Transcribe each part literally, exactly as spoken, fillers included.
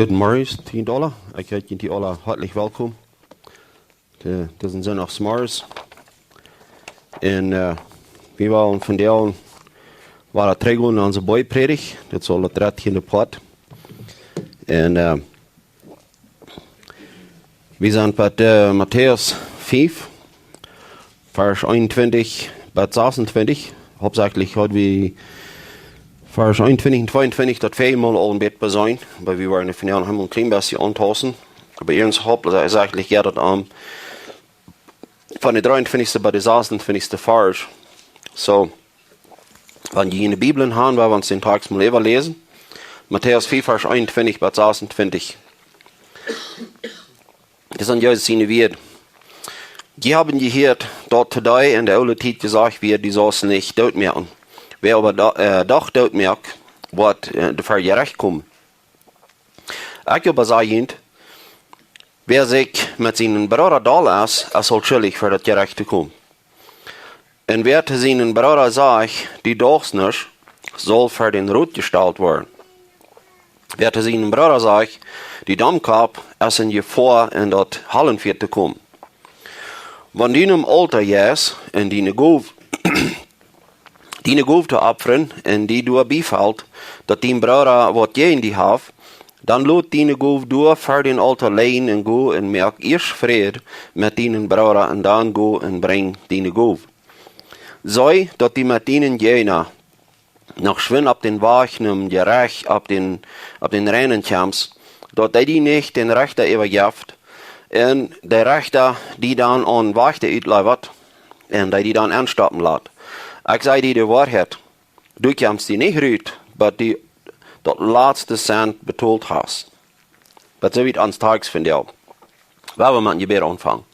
Goodemorjes, Tiendaula. Ekj heet junt aula hoatlich welkom. De, dit es Sindach zemorjes. Un, äh, wie wellen vondoag wada trigj gonen no onse Boajprädicht. Dit saul daut dartieende Poat. Un, äh, wie sent bie, äh, Matäus fief, Varsch eenuntwintich bat sasuntwintich. Hauptsächlich haud wie Varsch eenuntwintich un tweeuntwintich daut väaje Mol aul een bät beseenen, oba wie woaren vondoag noch een kjlien bät auntauschen. Oba ieescht hauptsächlich jeit daut om von de dreeuntwintichste bat de sasuntwintichste Varsch. Soo, wan jie june Bibel haben, woa wie ons dän Tekst mol äwaläsen. Matäus fief, Varsch eenuntwintich bat sasuntwintich. Dit sent Jesus siene Wieed. Jie haben jehieet, daut to dee en de oole Tiet jesajcht wort: Du saust nich dootmoaken. Wäa oba do-, äh, doch dootmoakt, woat, äh, ver Jerecht komen. Ekj oba saj junt, wäa sikj met sienen Brooda doll es, es aul schuldich ver daut Jerecht to komen. Un wäa to sienen Brooda sajcht: Du daust nuscht, saul ver dän Rot jestalt woaren. Wäa to sienen Brooda sajcht: Du Domkopp, es en Jefoa, en daut Hallenfia to komen. Wan du nom Aultoa jeist un diene Gow, diene Gow to opfren, un die doa biefelt, daut dien Brooda waut jäajen die haft, dan lot diene Gow doa ver dän Aultoa lijen un go un moak ieescht Fräd met dienen Brooda un dan go un brinj diene Gow. Soo daut du met dienen Jäajna noch schwind opp dän Wajch nom Jerecht opp dän, opp dän Reinen kjemst, daut dee die nich dän Rechta äwajeft, un de Rechta die dan aun Wajchta utliewat, un dee die dan enstoppen lat. Ekj saj die de Woarheit, du kjemst die nich rut, bat du daut latste Cent betolt hast. Daut es soo wiet ons Tekst vondoag. Lot ons met een Jebäd aunfangen.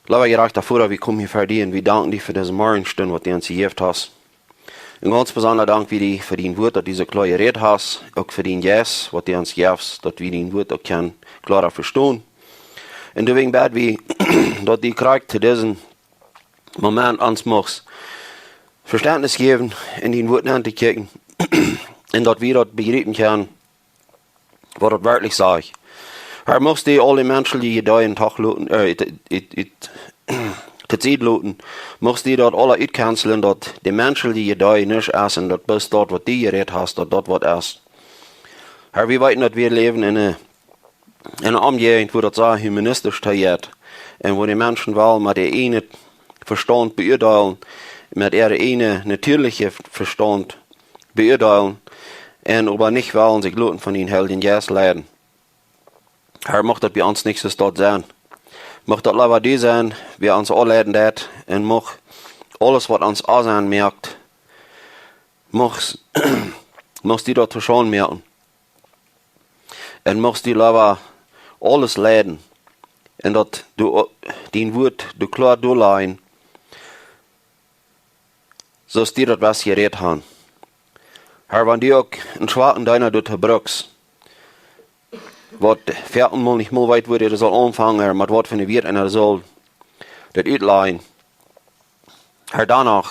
Leewa jerajchta Voda, wie komen hia ver die un wie danken die fa dise Morjenstund, waut du ons jejäft hast. Un gaunz besonda dank wie die fa dien Wuat, daut du soo kloa jerät hast, uk fa dien Jeist, waut du ons jefst, daut wie dien Wuat uk kjennen kloara vestonen. Un doawäajen bäd wie, daut du krakjt to disen Moment ons muchst Vestentnis jäwen, en dien Wuat nenn to kjikjen, un daut wie daut bejriepen kjennen, waut daut werkjlich sajcht. Herr, muchst du aule menschelje Ideeen toch loten, äh, it, it, it, to Sied loten, muchst du daut aula utkjenslen, daut de menschelje Idee nuscht es un daut bloos daut, waut du jerät hast, daut daut waut es. Herr, wie weeten, daut wie läwen en eene, en eene Omjäajent, wua daut soo humanistisch too jeit, un wua de Menschen wellen met äa ieejnet Vestaunt beuadeelen, met äa ieejnet natieelichet Vestaunt beuadeelen, un oba nich wellen sikj loten von dän Heiljen Jeist leiden. Herr, mucht daut bie ons nich soo daut sennen. Mucht daut leewa du sennen, wäa ons aunleiden deit, un mucht aules, waut ons aunseenen moakt, muchst, muchst du daut to Schaund moaken. Un muchst du leewa aules leiden, un daut du o-, dien Wuat du kloa doalajen, soo aus du daut west jerät han. Herr, wan du uk eenen schwaken Deena doatoo brukst, waut veleicht mol nich mol weet, wua hee saul aunfangen, Herr, met waut fa een Wieet hee saul daut utlajen. Herr, doano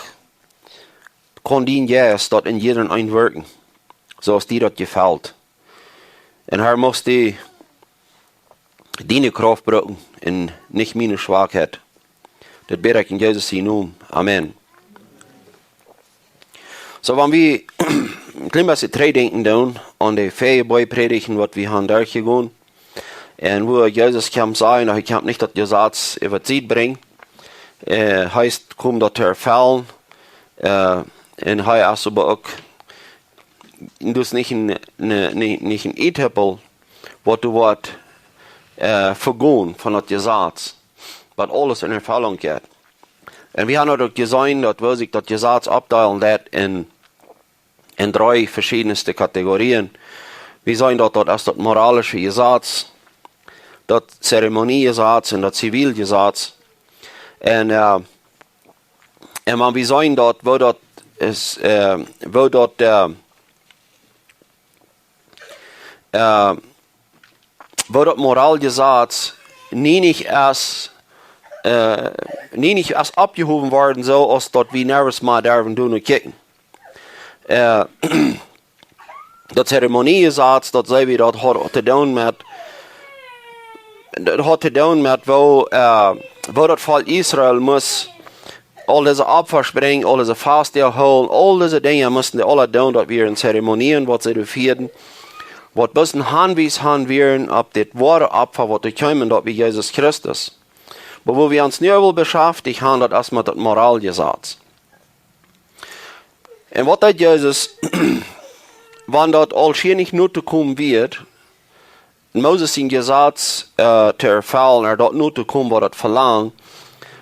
kaun dien Jeist daut en jieda eenen wirkjen, soo aus die daut jefelt. Un Herr, muchst du diene Krauft brucken un nich miene Schwakheit. Daut bäd ekj en Jesus sienen Nomen. Amen. Soo, wan wie een kjlien bät trigjdenkjen doonen aun de väaje Boajprädichten, waut wie han derchjegonen, un wua Jesus kjeem sajen, daut hee kjeem nich daut Jesaz äwa Sied brinjen, äh, hee es jekomen daut to erfellen, äh, un hee es oba uk, daut es nich een, ne, ne, nich een Tiet, waut doa woat, äh, vegonen von daut Jesaz, waut aules en Erfellunk jeit. Un wie han daut uk jeseenen, daut woo sikj daut Jesaz oppdeelen deit en, en dree veschiedne Kategorien. Wie seenen daut, daut es daut moralische Jesaz, daut Zeremoniejesaz un daut ziviele Jesaz. Un, äh, un wan wie seenen daut, woo daut es, äh, woo daut, äh, äh, woo daut Moraljesaz nie nich es, äh, nie nich es oppjehowen worden, soo aus daut wie nuscht mea derwen doonen un kjikjen. Äh, daut Zeremoniejezats, daut see wie daut haud to doonen met, daut haud to doonen met woo, äh, woo daut Volkj Israel must aul dise Opfa brinjen, aul dise Fastdoag hoolen, aul dise Dinja musten dee aula doonen, daut wieren Zeremonien, waut see doa fieeden, waut bloos een Hanwies han wieren opp dit woare Opfa, waut doa kjeem, daut wia Jesus Christus. Oba woo wie ons nu wellen beschäftigen, daut es met daut Moraljezats. Un waut deed Jesus, wan daut aul schielich nich to komen wia, Moses sien Jesaz, äh, to erfellen, ooda daut nich to komen, waut daut velangt,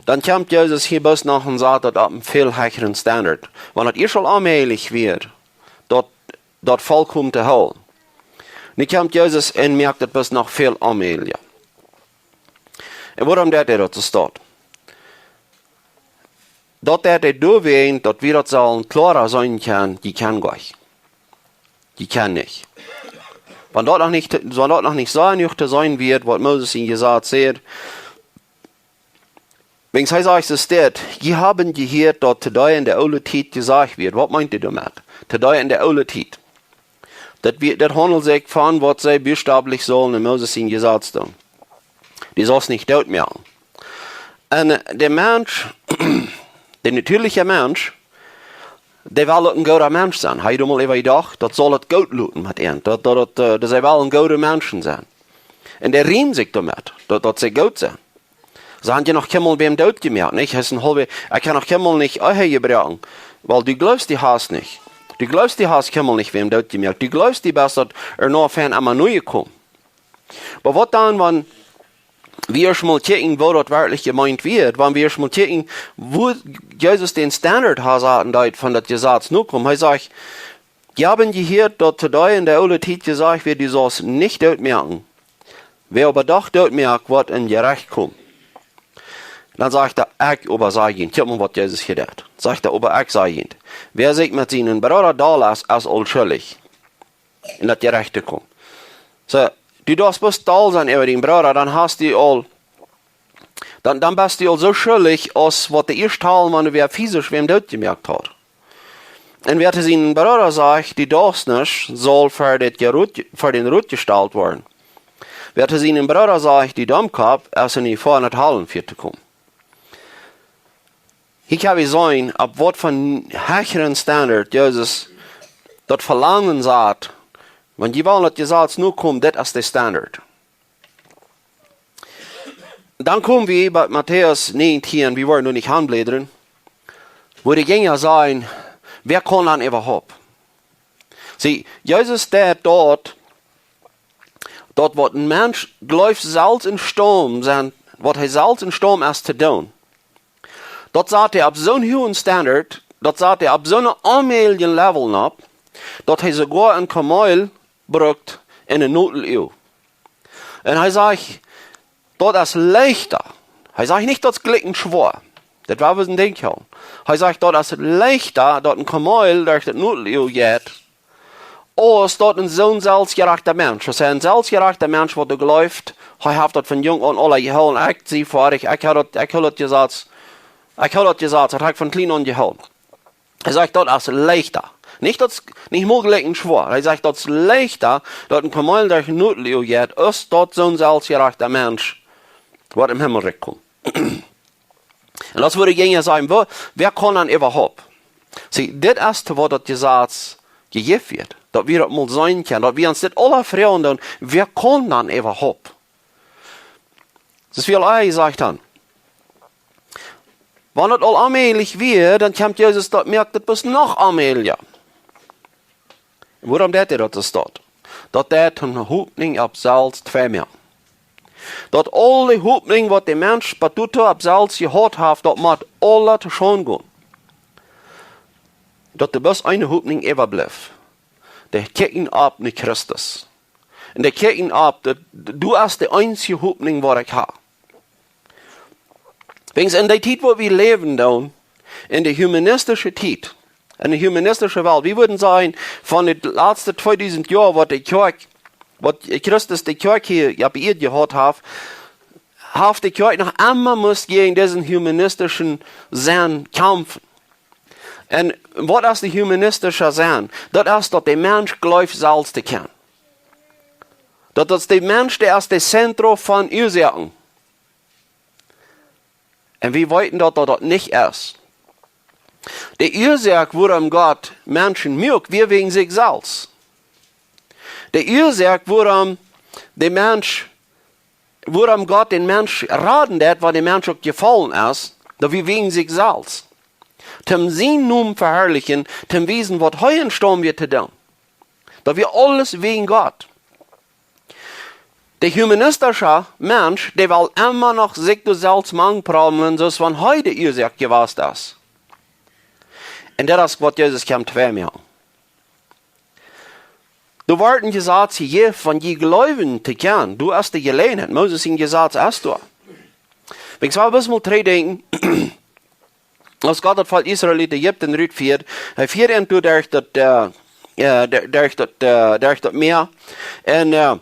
dan kjemt Jesus hia bloos noch un sajcht daut opp een väl hecheren Standard. Wan daut ieescht aul onmäajlich wia, daut, daut volkomen to hoolen. Nu kjemt Jesus un moakt daut bloos noch väl onmäajlicha. Un wuarom deed hee daut soo? Daut deed hee doawäajen, daut wie daut sellen kloara seenen kjennen, jie kjennen nich. Jie kjennen nich. Wan daut noch nich, wan daut noch nich soo jenuach to seenen wia, waut Moses sien Jesaz sajcht, wiels hee sajcht, soo steit, jie haben jehieet, daut to dee enne oole Tiet jesajcht wort. Waut meent hee doamet? To dee enne oole Tiet. Daut wia, daut haundelt sikj von waut see buchstäblich sullen en Moses sien Jesaz doonen. Dee sull nich doot moaken. Un, äh, de Mensch, de natieelja Mensch, dee well uk een gooda Mensch sennen. Hee haud mol äwa jedocht, daut sull et goot loten met an. Daut, daut, daut, äh, daut see wellen goode Menschen sennen. Un dee riemen sikj doamet, daut, daut see goot sent. See haben je noch kjeenmol wäm doot jemoakt, nich? Hee es een haulwe, ekj kaun noch kjeenmol nich Ehe jebroaken. Well, du jleefst, du hast nich. Du jleefst, du hast kjeenmol nich wäm doot jemoakt. Du jleefst, du best daut ea noch fein aun de Nuacht jekomen. Oba waut dan, wan wie ieescht mol kjikjen, woo daut werkjlich jemeent wia, wan wie ieescht mol kjikjen, woo Jesus dän Standard haud saten, dee von daut Jesaz nokomen. Hee sajcht, jie haben jehieet, daut to dee enne oole Tiet jesajcht wort, dee sull nich doot moaken. Wäa oba doch doot moakt, woat em Jerecht komen. Dan sajcht hee, ekj oba saj junt, kjikj mol, waut Jesus hia deit. Sajcht hee, oba ekj saj junt, wäa sikj met sienen Brooda doll es, es aul schuldich en daut Jerecht to komen. Soo, du deist bloos doll sennen äwa dienen Brooda, dan hast du aul, dan, dan best du aul soo schuldich, aus waut de ieeschte Tiet, wan wäa physisch wäm doot jemoakt haud. Un wäa to sienen Brooda sajcht, du deist nuscht, saul ver daut Jeroot, ver dän Rot jestalt woaren. Wäa to sienen Brooda sajcht, du Domkopp, es en Jefoa, en daut Hal nenn to komen. Hia kjenn wie seenen, opp waut von hecheren Standard Jesus daut velangen sajcht, wan jie wellen daut Jesaz nokomen, dit es de Standard. Dan komen wie bie Matäus näajentieen, wie woaren nu nich aunbläden, wua de Jinja sajen, wäa kaun dan äwahaupt? See, Jesus deed daut, daut waut een Mensch jleeft selfst em Staut sennen, waut hee selfst em Staut es to doonen. Daut sat hee opp soon hogen Standard, daut sat hee opp soon onmäajlichen Level opp, daut hee soogoa een Kameel brukt en de Notuag. Un hee sajcht, daut es leichta. Hee sajcht nich, daut es jlikj schwoa. Daut woa wie ons denkjen. Hee sajcht, daut es leichta, daut een Kameel derch de Notuag jeit, aus daut een soon selfstjerajchta Mensch. Daut es een selfstjerajchta Mensch, waut doa jleeft, hee haft daut von jung aun aul jehoolen. Ekj sie foadich, ekj hab daut, ekj hab daut Jesaz, ekj hab daut Jesaz, daut hab ekj von kjlien aun jehoolen. Hee sajcht, daut es leichta. Nich daut es nich mäajlich un schwoa. Hee sajcht, daut es leichta, daut een Kameel derch de Notuag jeit, aus daut soon selfstjerajchta Mensch woat em Himmelrikj komen. Un daut woaren de Jinja sajen, wäa, wäa kaun dan äwahaupt? See, dit es to waut daut Jesaz jejäft wort. Daut wie daut mol seenen kjennen. Daut wie ons dit aula froagen doonen, wäa kaun dan äwahaupt? Daut es, wie aul jesajcht han. Wan daut aul onmäajlich wia, dan kjemt Jesus, daut moakt daut bloos noch onmäajlicha. Wuarom deed hee daut soo? Daut deed de Hopninj opp selfst tweimoaken. Daut aul de Hopninj, waut de Mensch bat doatoo opp selfst jehaut haft, daut mott aula to Schaund gonen. Daut doa bloos eene Hopninj äwablift. Dee kjikjen opp no Christus. Un dee kjikjen opp, daut, du best de eensje Hopninj, waut ekj hab. Wäajens en dee Tiet, wua wie läwen doonen, en de humanistische Tiet, en de humanistische Welt, wie wudden sajen, von de latste tweedusent Joa, waut de Kjoakj, waut Christus de Kjoakj hia opp Ieed jehaut haft, haft de Kjoakj noch emma must jäajen disen humanistischen Senn kjamfen. Un waut es de humanistische Senn? Daut es, daut de Mensch jleeft selfst to kjennen. Daut es de Mensch, dee es de Zentrum von Uasoaken. Un wie weeten, daut daut nich es. De Uasoak, wuarom Gott Menschen muak, wia wäajen sikj selfst. De Uasoak, wuarom de Mensch, wuarom Gott dän Mensch raden deed, wan de Mensch uk jefollen es, daut wia wäajen sikj selfst. Toom sienen Nomen veharlichen, toom wiesen, waut hee em Staund wia to doonen. Daut wia aules wäajen Gott. De humanistische Mensch, dee well emma noch sikj doa selfst mank promlen, soo aus wan hee de Uasoak jewast es. Un daut es, waut Jesus kjemt tweemoakjen. Doa woat een Jesaz jejäft, wan jie jleewen to kjennen. Doa es de Jeläajenheit. Moses sien Jesaz es doa. Wan ekj soo bloos mol trigj denkj, aus Gott daut Volkj Israel ut Ägipten rutfieed, hee fieed an doa derch daut, äh, äh, der-, derch daut, äh, derch daut Mäa. Un, äh,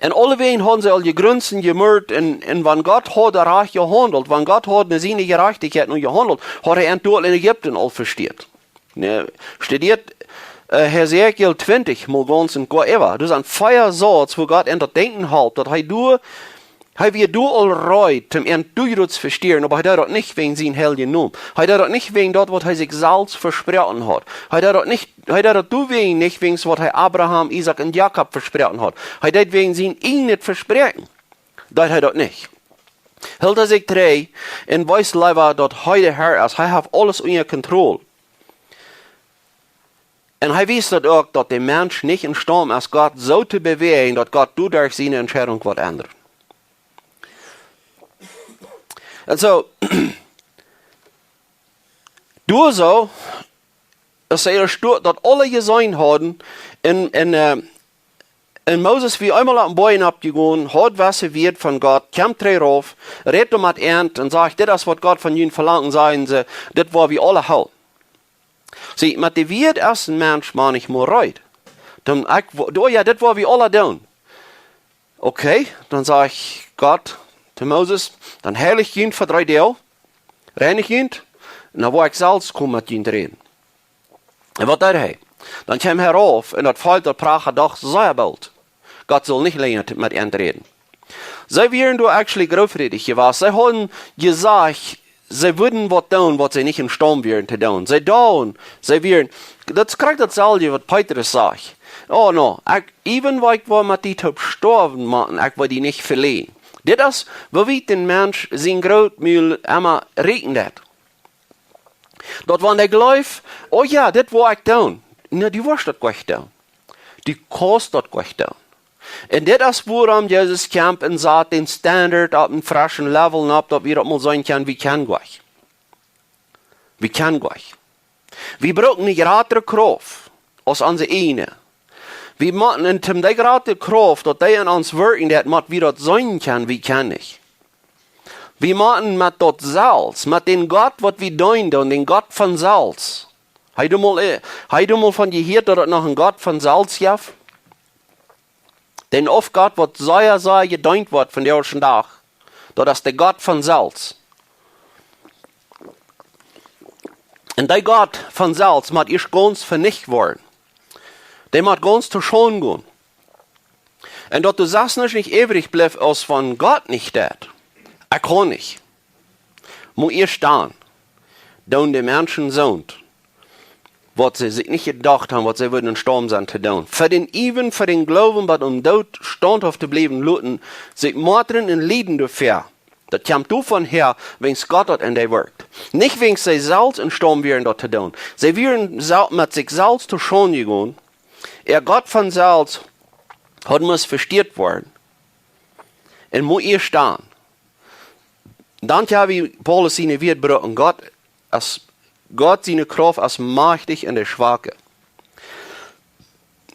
un aulewäajen hauden see aul jegrunt un jemurrt, un, un wan Gott haud rajcht jehaundelt, wan Gott haud no siene Jerajchtichkjeit no jehaundelt, haud hee an doa en Ägipten aul vesteet. Nä, studieet, äh, Hesekiel twintich mol gaunz un goa äwa. Daut es een fia Sauz, wua Gott an daut denkjen halpt, daut hee doa, hee wia doa aul reed, om an doa to vesteeren, oba hee deed daut nich wäajen sienen heiljen Nomen. Hee deed daut nich wäajen daut, waut hee sikj selfst vesproaken haud. Hee deed daut nich, hee deed daut doawäajen nich, wäajen waut hee Abraham, Isaak un Jakob vesproaken haud. Hee deed wäajen sien eejnet Vespräakjen. Deed hee daut nich. Hilt hee sikj trigj un wees leewa, daut hee de Herr es. Hee haft aules unja Kontroll. Un hee wist daut uk, daut de Mensch nich emstaund es, Gott soo to bewäajen, daut Gott doaderch siene Entscheidunk woat endren. Un soo, doa soo, aus see daut aule jeseenen hauden, un, un, äh, un Moses wia eemol opp dän Boajch oppjegonen, haud wesse Wieed von Gott, kjeem trigj rauf, räd doa met an un säd: "Dit es, waut Gott von junt velangt", säden see: "Dit woa wie aule hoolen." See, met de Wieed es een Mensch mau nich mol reed. Dan ekj, wo-, oh jo, dit woa wie aule doonen. Okay, dan säd Gott to Moses: "Dan heilicht junt fa dree Doag, reinicht junt, un dan woa ekj selfst komen met junt räden." Un waut deed hee? Dan kjeem hee rauf, un daut Volkj, daut pracha doch sea boolt. Gott sull nich lenja met an räden. See wieren doa actually groofrädich jewast. See hauden jesajcht, see wudden waut doonen, waut see nich emstaund wieren to doonen. See deeden, see wieren, daut es krakjt daut selwje, waut Petrus säd: "Oh no, ekj, even wan ekj woa met die toop stoawen motten, ekj woa die nich veleajen." Dit es, woo wiet een Mensch sien Grootmul emma rieekjen deit. Daut wan hee jleeft: "Oh jo, dit woa ekj doonen." Nä, du woascht daut nich doonen. Du kaust daut nich doonen. Un dit es, wuarom Jesus kjemt un sat dän Standard opp een freschen Level opp, daut wie daut mol seenen kjennen, wie kjennen nich. Wie kjennen nich. Wie brucken eene jratre Krauft aus onse eejne. Wie motten en, om dee jratre Krauft, daut dee en ons wirkjen deit, mott wie daut seenen kjennen, wie kjennen nich. Wie motten met daut selfst, met dän Gott, waut wie deenen doonen, dän Gott von selfst. Hast du mol, äh, hast du mol von jehieet, daut et noch een Gott von selfst jeft? Dän Aufgott, waut sea, sea jedeent woat vondoag dän Dach, daut es de Gott von selfst. Un dee Gott von selfst mott ieescht gaunz venicht woaren. Dee mott gaunz to Schaund gonen. Un daut doa sest nuscht nich übrig blift, aus wan Gott nich deit. Ekj kaun nich. Mott ieescht dan doonen de Menschen soont, waut see sikj nich jedocht haben, waut see wudden emstaund sennen to doonen. Fa dän Iwa, fa dän Gloowen, bat aum Doot staunthauft to bliewen loten, sikj martren un lieden doafäa. Daut kjemt doavon häa, wiels Gott daut en dee wirkjt. Nich wiels see selfst emstaund wieren daut to doonen. See wieren sel-, met sikj selfst to Schaund jegonen. Äa Gott von selfst haud must vesteet woaren. Un mott ieescht dan. Dan kjenn wie Paulus siene Wieed brucken: Gott es, Gott siene Krauft es majchtich en de Schwake.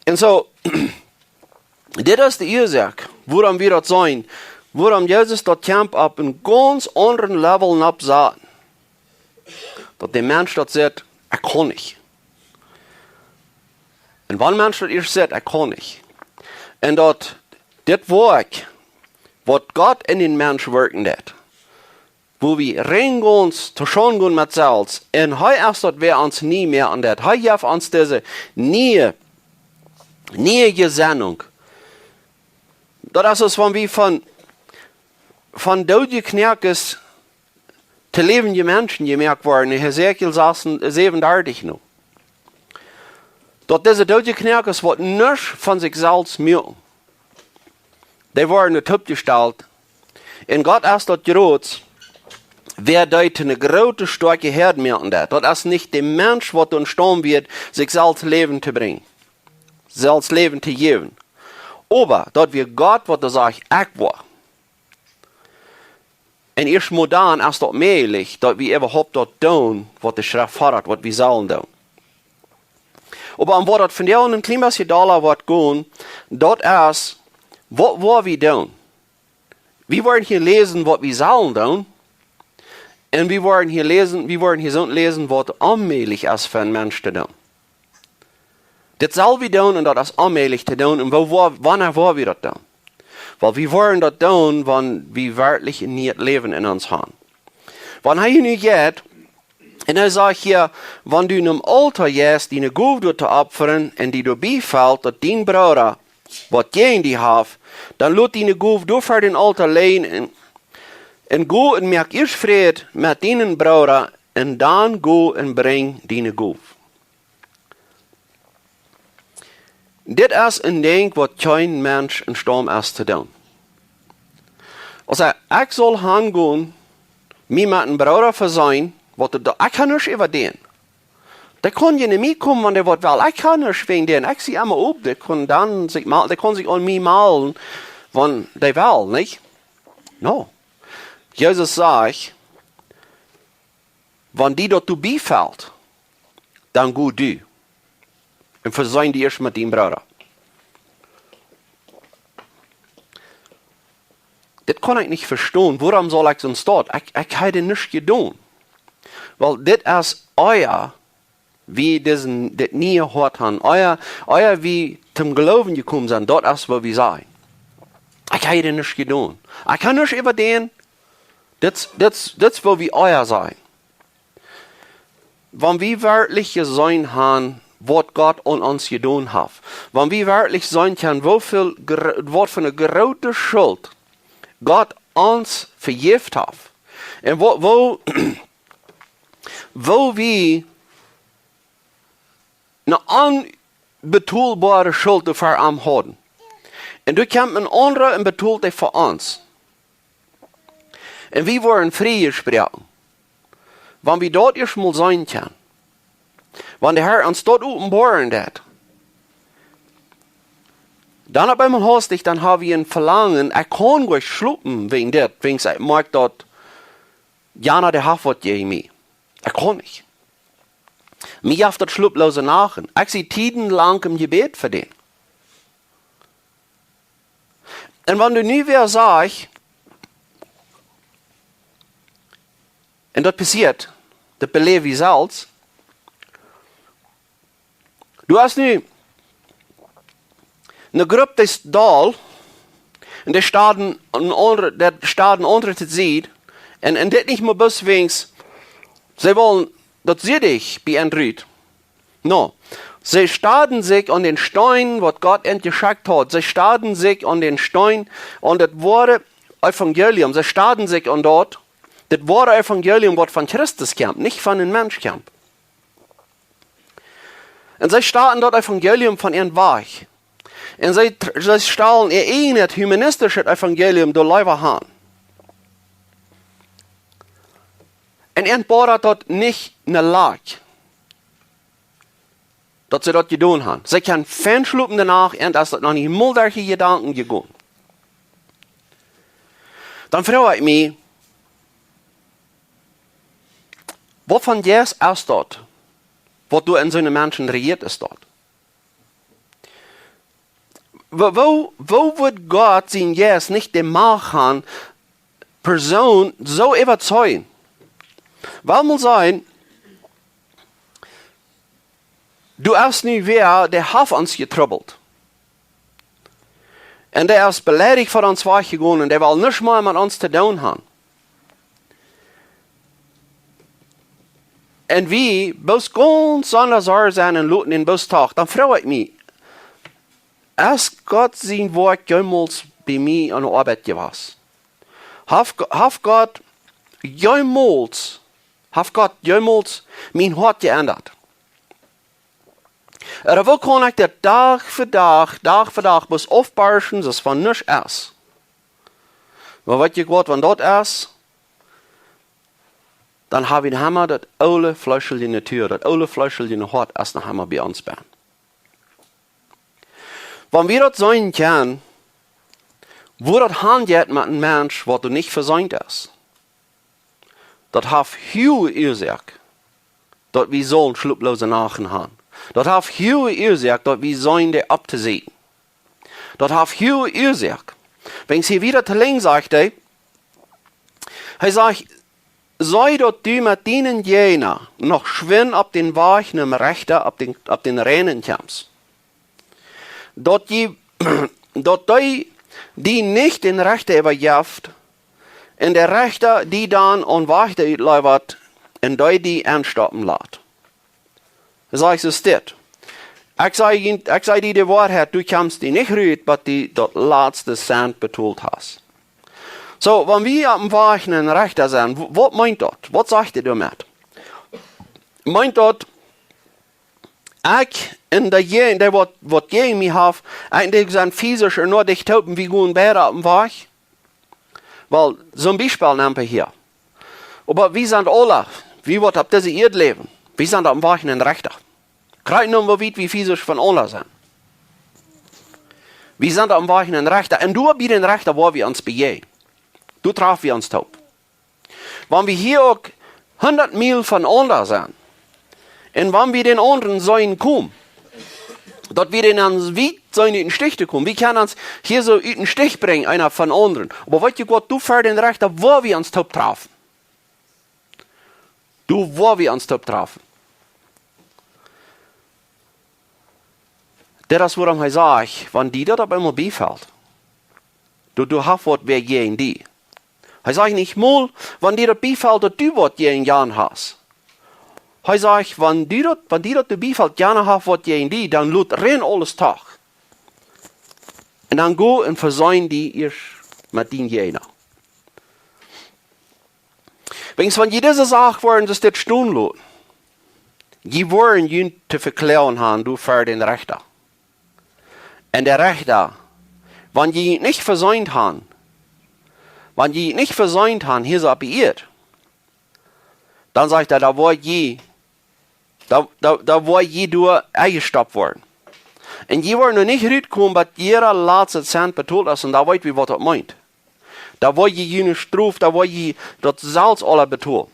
Un soo, dit es de Uasoak, wuarom wie daut seenen, wuarom Jesus daut kjemt opp een gaunz aundren Level nopp saten. Daut de Mensch daut sajcht: "Ekj kaun nich." Un wan Mensch daut ieescht sajcht: "Ekj kaun nich." Un daut dit Woakj, waut Gott en dän Mensch wirkjen deit, wua wie rein gonen, to schaun gonen met selfst. Un hee es daut, wäa ons nie mea aun deit. Hee jeft ons dise niee, niee Jesennunk. Daut es aus wan wie von, von doodje Kjoakes to läwendje Menschen jemoakt woaren, en Hesekiel sas-, säwenundartich nu. Daut dise doodje Kjoakes, waut nuscht von sikj selfst moaken, dee woaren oppjestalt. Un Gott es daut jrod, wäa dee to eene groote, stoakje Häad moaken deit. Daut es nich de Mensch, waut doa staunen woat, sikj selfst Läwen to brinjen, selfst Läwen to jäwen. Oba daut wia Gott, waut doa sajcht: "Ekj woa." Un ieescht mol dan es daut mäajlich, daut wie äwahaupt daut doonen, waut de Schreft foddat, waut wie sellen doonen. Oba om waut daut vondoag een kjlien bät dolla woat gonen, daut es, waut woa wie doonen? Wie woaren hia läsen, waut wie sellen doonen. Un wie woaren hia läsen, wie woaren hia soo läsen, waut onmäajlich es fa een Mensch to doonen. Dit sell wie doonen un daut es onmäajlich to doonen. Un woo, woo, wanea woa wie daut doonen? Well, wie woaren daut doonen, wan wie werkjlich een nieet Läwen en ons haben. Wan hee nu jeit, un hee sajcht hia, wan du nom Aultoa jeist, diene Gow doa to opfren, un die doabie felt, daut dien Brooda waut jäajen die haft, dan lot diene Gow doa ver dän Aultoa lijen un, un go un moak ieescht Fräd met dienen Brooda, un dan go un brinj diene Gow. Dit es een Dinkj, waut kjeen Mensch em Staut es to doonen. Aus hee, ekj saul hangonen, mie met een Brooda veseenen, waut de, ekj kaun nuscht äwa dän. Dee kaun je no mie komen, wan dee waut well. Ekj kaun nuscht wäajen dän. Ekj sie emma op, dee kaun dan sikj mol-, dee kaun sikj aun mie malen, wan dee well, nich? No. Jesus sajcht, wan die daut doabie felt, dan go du un veseen die ieescht met dien Brooda. Dit kaun ekj nich vestonen. Wuarom saul ekj soo staut? Ekj, ekj hab nuscht jedonen. Well, dit es ea wie disen, dit niee Hoat haben, ea, ea wie toom Gloowen jekomen sent, daut es waut wie sajen. Ekj hab nuscht jedonen. Ekj kaun nuscht äwa dän, dit, dit, dit es waut wie ea sajen. Wan wie werkjlich jeseenen haben, waut Gott aun ons jedonen haft, wan wie werkjlich seenen kjennen, woo väl gro-, waut fa eene groote Schult Gott ons vejäft haft, un woo, woo, woo wie eene onbetoolboare Schult ver am hauden. Un doa kjemt een aundra un betolt dee fa ons. Un wie woaren frie jesproaken. Wan wie daut ieescht mol seenen kjennen, wan de Herr ons daut openboaren deit, dan opp eemol haustich, dan hab wie een Velangen, ekj kaun goanich schlopen wäajen dit, wäajen ekj moakj daut, jana dee haft waut jäajen mie. Ekj kaun nich. Mie jeft daut schloplose Nachten. Ekj sie tiedenlang em Jebäd fa dän. Un wan du nu wäa sajchst, un daut passieet, daut beläw wie selfst, du hast nu eene Grupp, dee es doll, un dee stonen aun aundre, dee stonen aundre to Sied, un, un dit nich mea bloos wäajen see wellen, daut see die be'endrucken. No, see stonen sikj aun dän Steen, waut Gott an jeschekjt haud. See stonen sikj aun dän Steen, aun daut woare Evangelium. See stonen sikj aun daut, daut woare Evangelium, waut von Christus kjemt, nich von een Mensch kjemt. Un see stonen daut Evangelium von äa wajch. Un see tr-, see stalen äa eejnet humanistischet Evangelium doa leewa aun. Un an boat daut nich ne Last, daut see daut jedonen haben. See kjennen fein schlopen de Nacht, un es daut noch nich mol derch de Jedanken jegonen. Dan froag ekj mie, waut von Jeist es daut, waut doa en soone Menschen rejieet es daut? Woo, woo, woo wudd Gott sien Jeist nich de Macht haben, Persoonen soo äwatozeijen? Well mol seenen, du hast nu wäa, dee haft ons jetrubbelt. Un dee es beleidicht von ons wajchjegonen un dee well nuscht mea met ons to doonen haben. un wie bloos gaunz sonda Sorj sent un loten dän bloos toch, dan froag ekj mie, es Gott sien Wuat jemols bie mie aun de Oabeit jewast? Haft, Go- haft Gott jemols, haft Gott jemols mien Hoat jeendat? Ooda woo kaun ekj daut Dach fa Dach, Dach fa Dach bloos aufbarschen, soo aus wan nuscht es? Oba weet jie waut, wan daut es, dan hab wie noch emma daut oole fleeschelje Natua, daut oole fleeschelje Hoat es noch emma bie ons bennen. Wan wie daut seenen kjennen, woo daut aunjeit met een Mensch, waut doa nich vesient es, daut haft huage Uasoak, daut wie soo schloploose Nachten haben. Daut haft huage Uasoak, daut wie seenen dee opptosieekjen. Daut haft huage Uasoak. Wan hee wieda to Lenj sajcht, hee, hee sajcht, saj daut du met dienen Jäajna noch schwind opp dän Wajch nom Rechta, opp dän, opp dän reinen kjemst. Daut dee, daut dee die nich dän Rechta äwajeft, un de Rechta die dan aun Wajchta utliewat, un dee die enstoppen lat. Saj ekj, soo es dit. Ekj saj, ekj saj die de Woarheit, du kjemst die nich rut, bat du daut latste Cent betolt hast. Soo, wan wie oppem Wajch nom Rechta sent, w- waut meent daut? Waut sajcht hee doamet? Meent daut, ekj un dee, dee waut, waut jäajen mie haft, ekj un dee sent fisisch ea noch dicht toop un wie gonen beid oppem Wajch? Well, soon Biespel nemt hee hia. Oba wie sent aula, wie waut opp dise Ieed läwen, wie sent oppem Wajch nom Rechta. Krakjt nu woo wiet wie fisisch von aula sent. Wie sent oppem Wajch nom Rechta. Un doa bie dän Rechta woa wie ons bejäajnen. Doa traf wie ons toop. Wan wie hia uk hundat Miel von aunda sent, un wan wie dän aundren seenen komen, daut wie dän dan wiet seenen ut dän Stich to komen. Wie kjennen ons hia soo ut dän Stich brinjen, eena von aundren. Oba weet jie waut, doa ver dän Rechta woa wie ons toop trafen. Doa woa wie ons toop trafen. Dit es wuarom hee sajcht, wan die daut opp eemol biefelt, du, du hast waut wäa jäajen die. Hee sajcht nich mol, wan die daut biefelt, daut du waut jäajen jan hast. Hee sajcht, wan die daut, wan die daut doa biefelt, jana haft waut jäajen die, dan lot rein aules toch. Un dan go un veseen die ieescht met dien Jäajna. Wäajens wan jie dise Sach woaren, daut dit stonen loten, jie woaren junt to vekloagen haben, doa ver dän Rechta. Un de Rechta, wan jie nich veseent haben, wan jie nich veseent haben, hia soo opp de Ieed, dan sajcht hee, dan woa jie, dan, dan, dan woa jie doa enjestoppt woaren. Un jie woaren noch nich rutkomen, bat jieda latsta Cent betolt es, un dan weet wie waut daut meent. Dan woa jie june Strof, dan woa jie daut selfst aula betolen.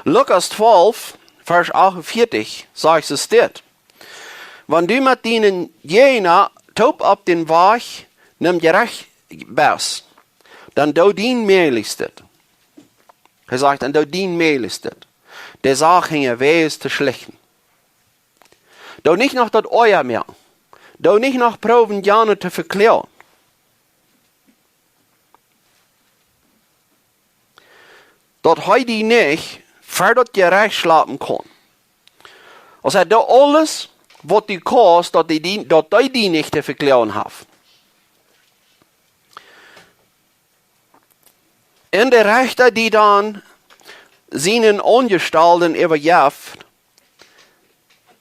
Lukas twalf, Varsch acht un vieetich, sajcht et dit. Wan du met dienen Jäajna toop opp dän Wajch nom Jerecht best, dan doo dien Mäajlichstet. Hee sajcht, dan doo dien Mäajlichstet, de Sach hinjawäajes to schlichten. Doo nich noch daut Oaja moaken. Doo nich noch proowen, jana to vekloagen. Daut hee die nich ver daut Jerecht schlapen kaun. Aus hee doo aules, waut du kaust, daut hee die, daut hee die nich to vekloagen haft. Un de Rechta, dee dan sienen Aunjestalden äwajeft,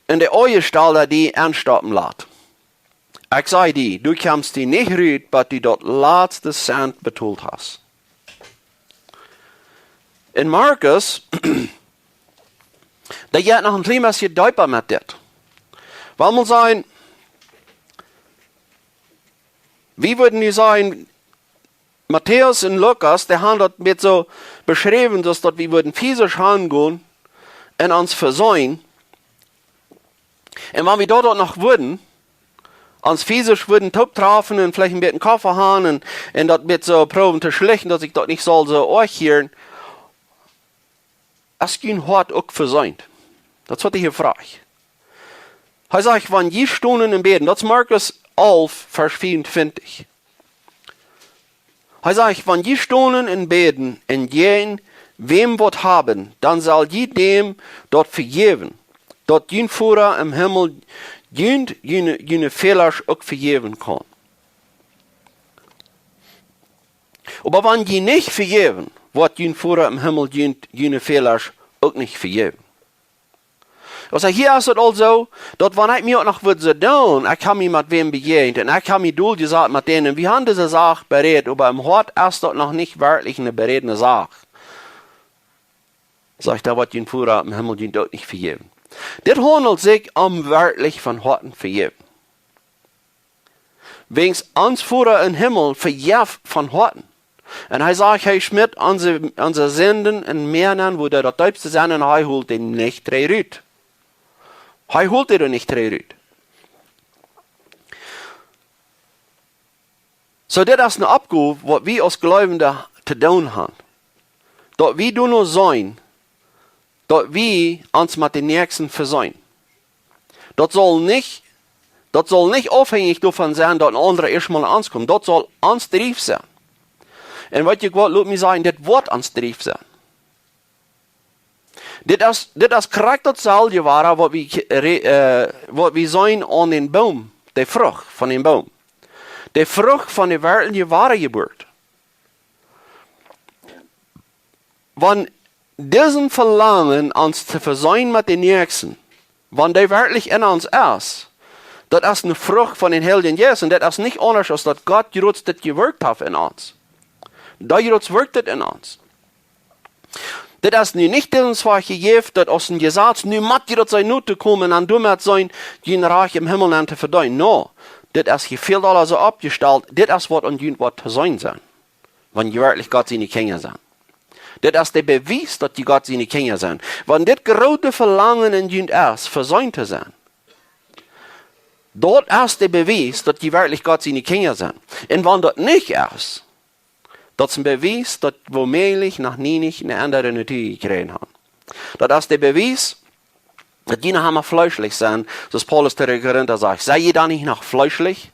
un de Aunjestalda die enstoppen lat. Ekj saj die, du kjemst die nich rut, bat du daut latste Cent betolt hast. Un Markus, dee jeit noch een kjlien bät deepa met dit. Well mol sajen, wie wudden nu sajen, Matäus un Lukas, dee haben daut met soo beschräwen, daut, daut wie wudden fisisch hangonen un ons veseenen. Un wan wie daut uk noch wudden, ons fisisch wudden toop trafen un veleicht een bät Koffe haben un, un daut met soo proowen to schlichten, daut sikj daut nich saul soo oajchieren, es jun Hoat uk veseent? Daut es waut hee hia fruach. Hee sajcht, wan jie stonen un bäden, daut es Markus alf, Varsch vea un twintich. Hee sajcht, wan jie stonen un bäden un jäajen wäm waut haben, dan saul jie däm daut vejäwen, daut jun Voda em Himmel junt june, june Fälasch uk vejäwen kaun. Oba wan jie nich vejäwen, woat jun Voda em Himmel junt june Fälasch uk nich vejäwen. Aulsoo hia es et aulsoo, daut wan ekj mie uk noch wudd soo doonen, ekj hab mie met wäm bejäajent un ekj hab mie dol jesat met dän, wie haben dise Sach berät, oba em Hoat es daut noch nich werkjlich eene berädne Sach. Sajcht hee, woat jun Voda em Himmel junt uk nich vejäwen. Dit haundelt sikj om werkjlich von Hoaten vejäwen. Wäajens ons Voda em Himmel vejeft von Hoaten. Un hee sajcht, hee schmitt onse, onse Sinden em Mäa nenn, wua dee daut deepste sent, un hee holt dee nich trigj rut. Hee holt dee nich trigj rut. Soo, dit es eene Oppgow, waut wie aus Gleubje to doonen haben. Daut wie doano seenen, daut wie ons met dän Näakjsten vesöhnen. Daut saul nich, daut saul nich aufhenjich doavon sennen, daut een aundra ieescht mol aun ons kjemt. Daut saul ons Drift sennen. Un weet jie waut, lot mie sajen, dit woat ons Drift sennen. Dit es, dit es krakjt daut selwje wada, waut wie, re-, äh, waut wie seenen aun dän Boom, de Frucht von dän Boom. De Frucht von de werkjliche Wadajeburt. Wan disen Velangen, ons to vesöhnen met dän Näakjsten, wan dee werkjlich en ons es, daut es eene Frucht von dän Heiljen Jeist. Un daut es nich aundasch, aus daut Gott jrods dit jewirkjt haft en ons. Daut jrods wirkjt dit en ons. Dit es nu nich disen Zwakj jejäft, daut aus een Jesaz, nu mott jie daut sennen, nu to komen un doamet sennen, jun Rikj em Himmel aun to vedeenen. No, dit es hia väl dolla soo oppjestalt, dit es waut aun junt woat to seenen sennen, wan jie werkjlich Gott siene Kjinja sent. Dit es de Bewies, daut jie Gott siene Kjinja sent. Wan dit groote Velangen en junt es, vesöhnt to sennen, daut es de Bewies, daut jie werkjlich Gott siene Kjinja sent. Un wan daut nich es, daut es een Bewies, daut jie womäajlich noch nie nich eene aundre Natua jekjräajen haben. Daut es de Bewies, daut jie noch emma fleeschlich sent, soo aus Paulus to de Korinta sajcht. Sent jie dan nich noch fleeschlich?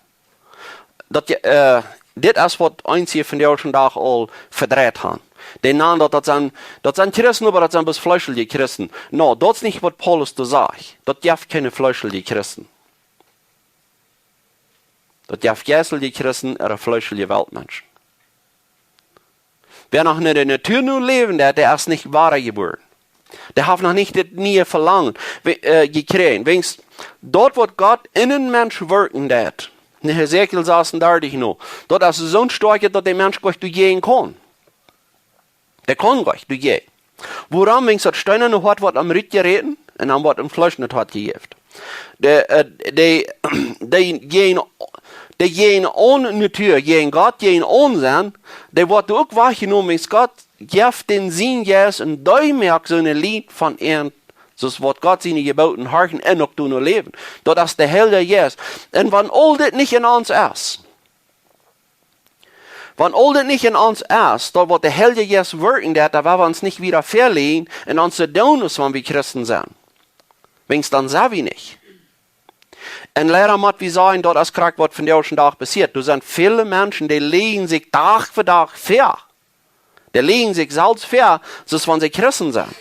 Daut jie, äh, dit es waut eenje vondoag dän Dach aul vedreit haben. Dee nanen daut, daut sent, daut sent Christen, oba daut sent bloos fleeschliche Christen. No, daut es nich waut Paulus doa sajcht. Daut jeft kjeene fleeschliche Christen. Daut jeft jeistelje Christen, ea fleeschelje Weltmenschen. Wäa noch en de Natua nu läwen deit, dee es nich wada jebuaren. Dee haft noch nich dit niee Velangen, we-, äh, jekjräajen. Wäajens daut, waut Gott en een Mensch wirkjen deit, en Hesekiel sasundartich no, daut es soon stoakjet, daut de Mensch nich doajäajen kaun. Dee kaun nich doajäajen. Wuarom? Wäajens daut steenane Hoat woat am rutjeräten un dan woat een fleeschnet Hoat jejäft. De, äh, de, de jäajen, de jäajen aun Natua, jäajen Gott, jäajen aun sennen, dee woat uk wajchjenomen, wäajens Gott jeft dän sienen Jeist un dee moakt soone Lied von an, soo aus waut Gott siene Jeboten horchen un uk doano läwen. Daut es de Heilje Jeist. Un wan aul dit nich en ons es, wan aul dit nich en ons es, daut waut de Heilje Jeist wirkjen deit, dan woa wie ons nich wieda väaleajen un ons soo doonen, aus wan wie Christen sent. Wäajens dan sent wie nich. Un leida mott wie sajen, daut es krakjt waut vondoag dän Dach passieet. Doa sent väle Menschen, dee läajen sikj Dach fa Dach väa. Dee läajen sikj selfst väa, soo aus wan see Christen sent.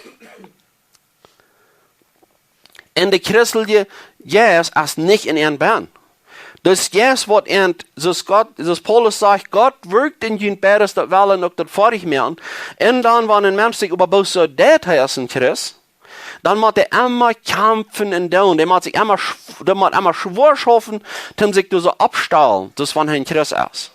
Un de christelje Jeist es nich en an benn. Daut Jeist woat an, soo aus Gott, soo aus Paulus sajcht, Gott wirkjt en junt beides, daut Wellen un daut Foadich moaken. Un dan, wan een Mensch sikj oba bloos soo deit, hee es een Christ, dan mott hee emma kjamfen un doonen. Dee mott sikj emma schw-, dee mott emma schwoa schaufen, om sikj doa soo opptostalen, soo aus wan hee een Christ es.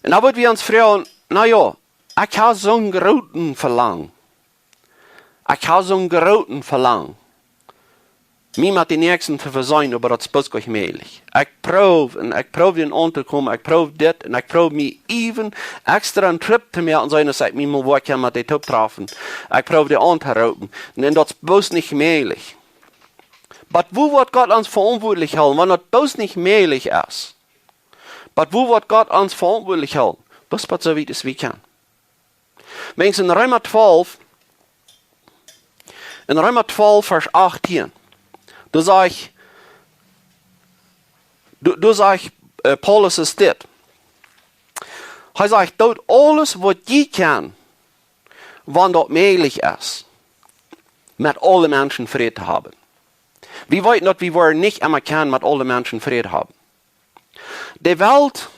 Un dan woa wie ons froagen, na jo, ekj hab soon grooten Velangen. Ekj hab soon grooten Velangen, mie met dän Näakjsten to vesöhnen, oba daut es bloos nich mäajlich. Ekj proow un ekj proow doa aun to komen, ekj proow dit un ekj proow mie even extra een Trip to moaken, soo aus ekj mie mol woa kjennen met dee toop trafen. Ekj proow dee auntoroopen. Un daut es bloos nich mäajlich. Oba woo woat Gott ons veauntwuatlich hoolen, wan daut bloos nich mäajlich es? Oba woo woat Gott ons veauntwuatlich hoolen? Bloos waut soo wiet es wie kjennen. Wäajens en Reema twalf, en Reema twalf, Varsch achtieen, doa sajcht, Doa, doa sajcht, äh, Paulus es dit. Hee sajcht: "Doot aules waut jie kjennen, wan daut mäajlich es, met aule Menschen Fräd to haben." Wie weeten daut wie woaren nich emma kjennen met aule Menschen Fräd haben. De Welt,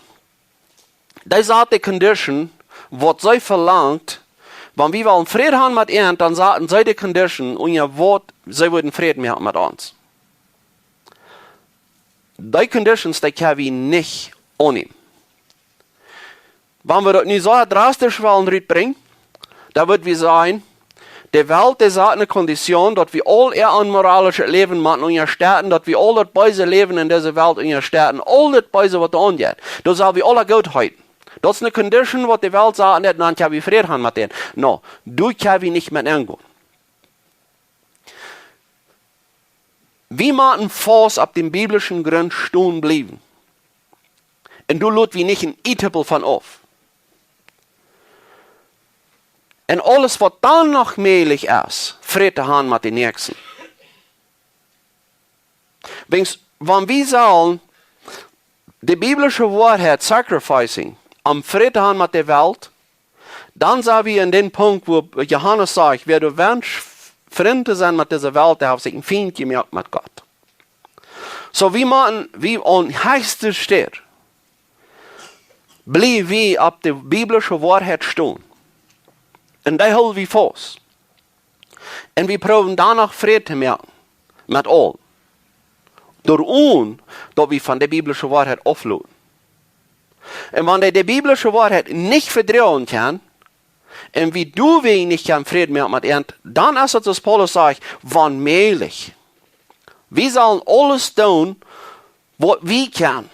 dee sat de condition, waut see velangt, wan wie wellen Fräd haben met an, dan saten see de condition, unja waut see wudden Fräd moaken met ons. Dee conditions, dee kjenn wie nich aunnämen. Wan wie daut nu soo drastisch wellen rutbrinjen, dan wudd wie sajen, de Welt, dee sat ne condition, daut wie aul äa onmoralischet Läwen motten unjastetten, daut wie aul daut beese Läwen en dise Welt unjastetten, aul daut Beese waut doa aunjeit, daut sell wie aula goot heeten. Daut es ne condition waut de Welt sat, un dan kjenn wie Fräd haben met an. No, doa kjenn wie nich met aungonen. Wie motten faust opp dän biblischen Grunt stonen bliewen. Un doa lot wie nich een Ietippel von auf. Un aules waut dan noch mäajlich es, Fräd to haben met dän Näakjsten. Wäajens, wan wie sellen de biblische Woarheit sacrificen, om Fräd to haben met de Welt, dan sent wie en dän Punkt, wua Johanes sajcht: "Wäa doa wenscht, Frint to sennen met dise Welt, dee haft sikj een Fient jemoakt met Gott." Soo, wie motten, wie aun hechste Städ, bliew wie opp de biblische Woarheit stonen. Un dee hool wie faust. Un wie proowen dan noch Fräd to moaken met aul, doaderch daut wie von de biblische Woarheit aufloten. Un wan dee de biblische Woarheit nich vedroagen kjennen, un wie doawäajen nich kjennen Fräd moaken met an, dan es et, soo aus Paulus sajcht, wan mäajlich. Wie sellen aules doonen waut wie kjennen,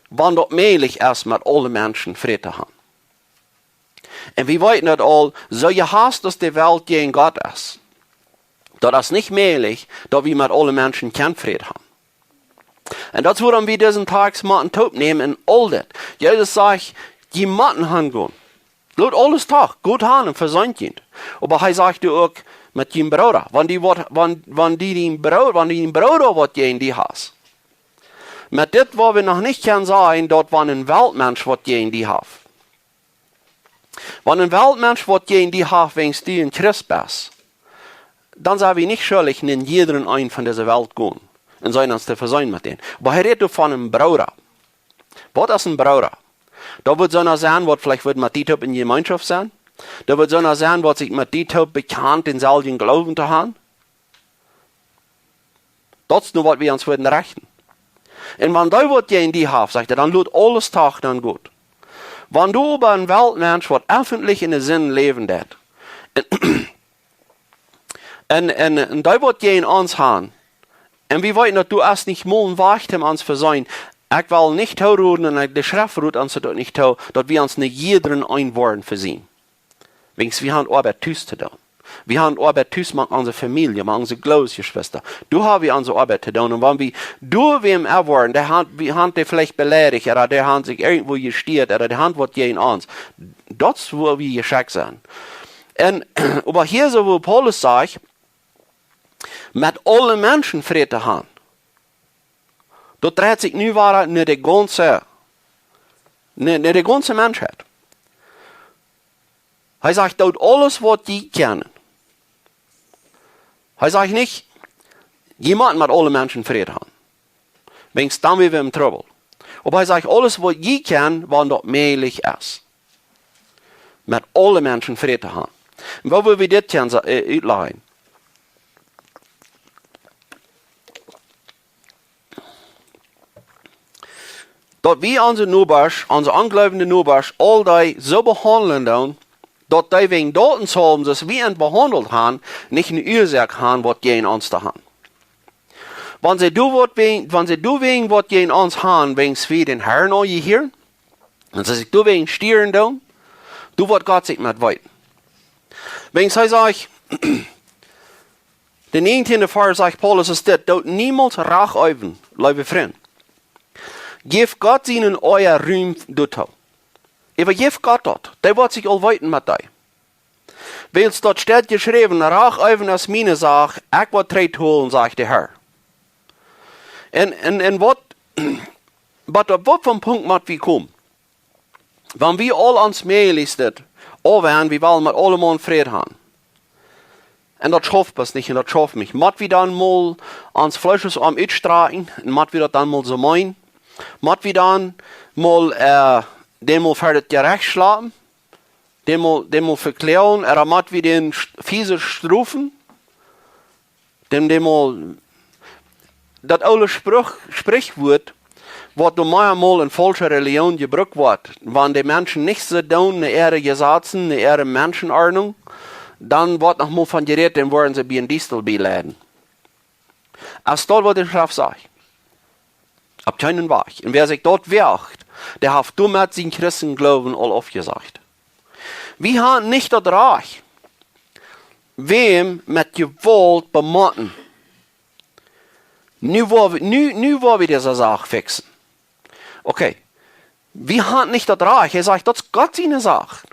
wan daut mäajlich es, met aule Menschen Fräd to haben. Un wie weeten daut aul, soo jehaust aus de Welt jäajen Gott es, daut es nich mäajlich, daut wie met aule Menschen kjennen Fräd haben. Un daut es wuarom wie disen Tekjst motten toopnämen en aul dit. Jesus sajcht: "Jie motten hangonen. Lot aules doch, got han un vesient junt." Oba hee sajcht doa uk: "Met jun Brooda. Wan dee waut, wan, wan dee dien Broo-, wan dien Brooda waut jäajen die haft, met dit woa wie noch nich kjennen sajen, daut wan een Weltmensch waut jäajen die haft. Wan een Weltmensch waut jäajen die haft, wäajens du een Christ best, dan sent wie nich schuldich, no jiedrem eenen von dise Welt gonen un sennen ons to veseenen met dän." Oba hee rät doa von een Brooda. Waut es een Brooda? Daut woat soo eena sennen, waut veleicht woat met die toop en Jemeenschoft sennen. Daut woat soo eena sennen, waut sikj met die toop bekjant, dänselwjen Gloowen to haben. Daut es nu, waut wie ons wudden rechten. Un wan dee waut jäajen die haft, sajcht hee, dan lot aules doch, dan got. Wan du oba een Weltmensch, waut effentlich en de Sind läwen deit, un, un, un, un dee waut jäajen ons haben, un wie weeten daut doa es nich mol een Wajch om ons to veseenen, ekj well nich toroden, un de Schreft rodt ons daut uk nich too, daut wie ons no jiedrem eenen woaren veseenen. Wäajens wie haben Oabeit tus to doonen. Wie haben Oabeit tus met onse Famielje, met onse Gloowesjeschwista. Doa haben wie onse Oabeit to doonen. Un wan wie doa wäm erwoaren, dee haben, wie haben dee veleicht beleidicht, ooda dee haben sikj irjentwoo jestieet, ooda dee haben waut jäajen ons, daut es, wua wie jeschekjt sent. Un, oba hia, soo aus Paulus sajcht, met aule Menschen Fräd to haben, daut dreit sikj nu wada no de gaunze, no, no de gaunze Menschheit. Hee sajcht: "Doot aules waut jie kjennen." Hee sajcht nich: "Jie motten met aule Menschen Fräd haben. Wäajens dan woa wie en Trubbel." Oba hee sajcht: "Aules waut jie kjennen, wan daut mäajlich es, met aule Menschen Fräd to haben." Un woo well wie dit kjennen sa-, äh, utlajen? Daut wie onse Nobasch, onse onjleewende Nobasch, aul dee soo behaundlen doonen, daut dee wäajen daut un soo aus wie an behaundelt haben, nich ne Uasoak haben, waut jäajen ons to haben. Wan see doa wäajen, wan see doa wäajen waut jäajen ons haben, wäajens wie dän Herrn aunjehieren, un see sikj doa wäajen stieren doonen, doa woat Gott sikj met weeten. Wäajens hee sajcht, de näajentieende Varsch sajcht Paulus es dit: "Doot niemols Rach eewen, leewe Frind. Jäft Gott sienen Oaja Rum doatoo." Äwajäft Gott daut, dee woat sikj aul weeten met dee. Wiels daut steit jeschräwen: "Rach eewen es miene Sach, ekj woa trigj holen, sajcht de Herr." Un, un, un waut, waut, opp waut fa een Punkt mott wie komen? Wan wie aul ons Mäajlichstet aunwenjen, wie wellen met aulemaun Fräd haben. Un daut schauft bloos nich, un daut schauft nich. Mott wie dan mol ons Fleesch om utstrakjen, un mott wie daut dan mol soo meenen? Mott wie dan mol, äh, dän mol ver daut Jerecht schleppen? Dän mol, dän mol vekloagen? Ooda mott wie dän sch-, fiesisch strofen? Dän, dän mol, daut oole Spruch-, Sprichwuat, waut doa mau mol en faulsche Religion jebrukt woat, wan de Menschen nich soo doonen no äare Jesazen, no äare Menschenordnunk, dan woat noch mol von jerät, dan woaren see bie een Diestaul bie landen. Aus daut, waut de Schreft sajcht. Opp kjeenen Wajch. Un wäa sikj daut woagt, dee haft doamet sienen Christengloowen aul aufjesajcht. Wie haben nich daut Rajcht, wäm met Jewault bemotten. Nu woa wie, nu, nu woa wie dise Sach fixen. Okay. Wie haben nich daut Rajcht. Hee sajcht, daut es Gott siene Sach.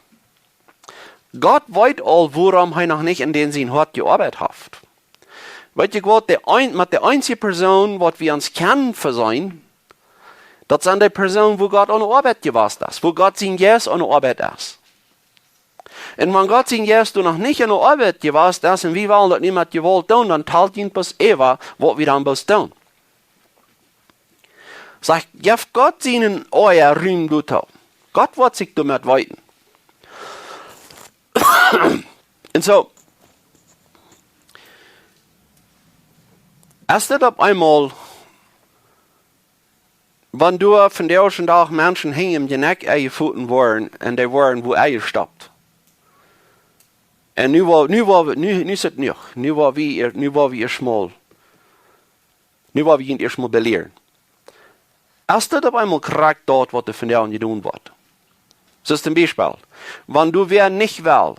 Gott weet aul, wuarom hee noch nich en dän sien Hoat jeoabeit haft. Weet jie waut, de een-, met de eensje Persoon, waut wie ons kjennen veseen, daut sent de Persoonen, wua Gott aun de Oabeit jewast es, wua Gott sien Jeist aun de Oabeit es. Un wan Gott sien Jeist doa noch nich aun de Oabeit jewast es, un wie wellen daut nu met Jewault doonen, dan talt jie bloos äwa, waut wie dan bloos doonen. Sajcht, jeft Gott sienen Oaja Rum doatoo. Gott woat sikj doamet weeten. Un soo, es dit opp eemol, wan doa vondoag dän Dach Menschen hinjen em Jeneck enjefoten woaren un dee woaren wua enjestoppt. Un nu woa, nu woa wie, nu, nu es et jenuach. Nu woa wie, nu woa wie ieescht mol, nu woa wie junt ieescht mol belieren. Es dit opp eemol krakjt daut, waut doa vondoag jedonen woat? Soo aus toom Biespel, wan doa wäa nich well,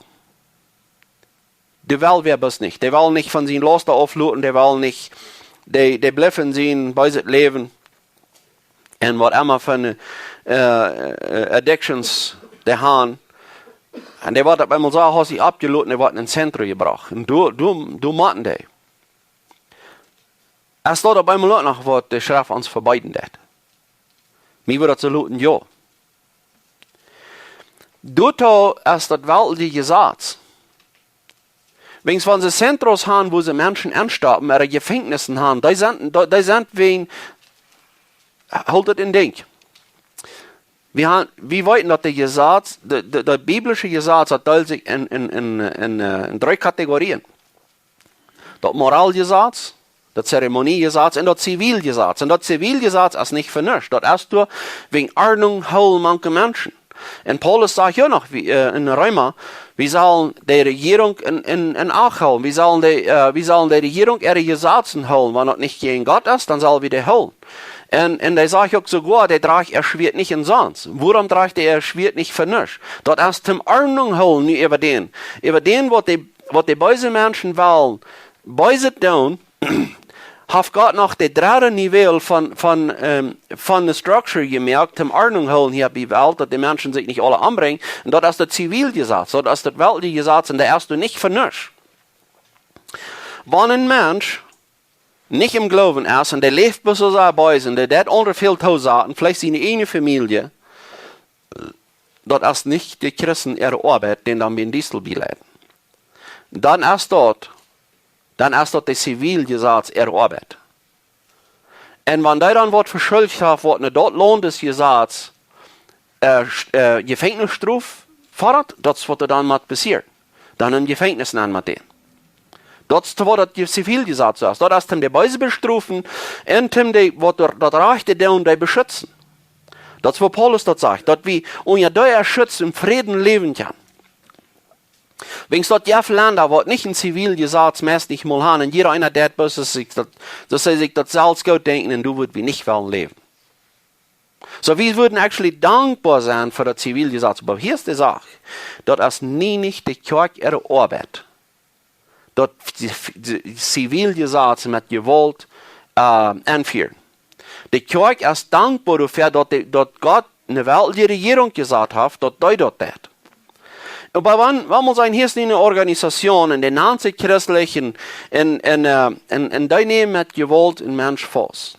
dee well wäa bloos nich. Dee well nich von sien Lausta aufloten, dee well nich, dee, dee blift en sien beeset Läwen. Un waut emma fa, äh, äh, addictions dee haben. Un dee woat opp eemol soo, aus see oppjeloten, dee woat en een Zentrum jebrocht. Un doa, doa, doa motten dee. Es daut opp eemol uk noch, waut de Schreft ons vebeeden deit? Mie wudd daut soo looten, jo. Doatoo es daut weltliche Jesaz. Wäajen wan see Zentren haben, wua see Menschen enstoppen, ooda Jefenkjnissen haben, dee sent, dee, dee sent wäajen, hoolt et en Denkj. Wie haben, wie weeten, daut de Jesaz, de, de, de biblische Jesaz, daut deelt sikj en, en, en, en, äh, en dree Kategorien. Daut Moraljesaz, daut Zeremoniejesaz un daut Ziviljesaz. Un daut Ziviljesaz es nich fa nuscht. Daut es doa wäajen Ordnunk hoolen mank de Menschen. Un Paulus sajcht jo noch, wie, äh, en Reema, wie sellen de Rejierunk en, en, en Acht hoolen. Wie sellen de, äh, wie sellen de Rejierunk äare Jesazen hoolen. Wan daut nich jäajen Gott es, dan sell wie dee hoolen. Un, un hee sajcht uk soogoa, dee drajcht äa Schwieet nich omsonst. Wuarom drajcht dee äa Schwieet nich fa nuscht? Daut es toom Ordnunk hoolen nu äwa dän. Äwa dän, waut dee, waut dee beese Menschen wellen beeset doonen, haft Gott noch de dredde Nivel von, von, ähm, von de Struktur jemoakt, toom Ordnunk hoolen hia opp de Welt, daut de Menschen sikj nich aule ombrinjen. Un daut es daut Ziviljesaz, daut es daut weltliche Jesaz, un daut es doa nich fa nuscht. Wan een Mensch nich em Gloowen es un dee läft bloos soo aus bie ons un dee deit aundre väl toosaten, veleicht siene ieejne Famielje, daut es nich de Christen äare Oabeit, dän dan bie een Diestaul bie leiden. Dan es daut, dan es daut de Ziviljesaz äare Oabeit. Un wan dee dan waut veschuldicht haft, waut no daut Laundesjesaz äh, sch-, äh, Jefenkjnisstrof foddat, daut es waut doa dan mott passieren. Dan em Jefenkjnis nenn met dän. Daut es waut daut Je-, Ziviljesaz es. Daut es toom de Beese bestrofen un toom de, waut doa, daut Rajchte doonen, dee beschutzen. Daut es waut Paulus daut sajcht, daut wie unja dee Schutz em Fräd läwen kjennen. Wäajen daut jeft Lenda, waut nich een Ziviljesaz meist nich mol haben, un jieda eena deit bloos, soo aus sikj daut, soo aus see sikj daut selfst goot denkjen, un doa wudden wie nich wellen läwen. Soo, wie wudden actually dankboa sennen fa daut Ziviljesaz. Oba hia es de Sach. Daut es nie nich de Kjoakj äare Oabeit, daut Zi-, Zi-, Ziviljesaz met Jewault, äh, enfieren. De Kjoakj es dankboa doafäa, daut de, daut Gott eene weltliche Rejierunk jesat haft, daut dee daut deit. Oba wan, wan wie seenen, hia es eene Organisation, un dee nant sikj christlich, un, un, un, äh, un, un dee nämen met Jewault een Mensch faust.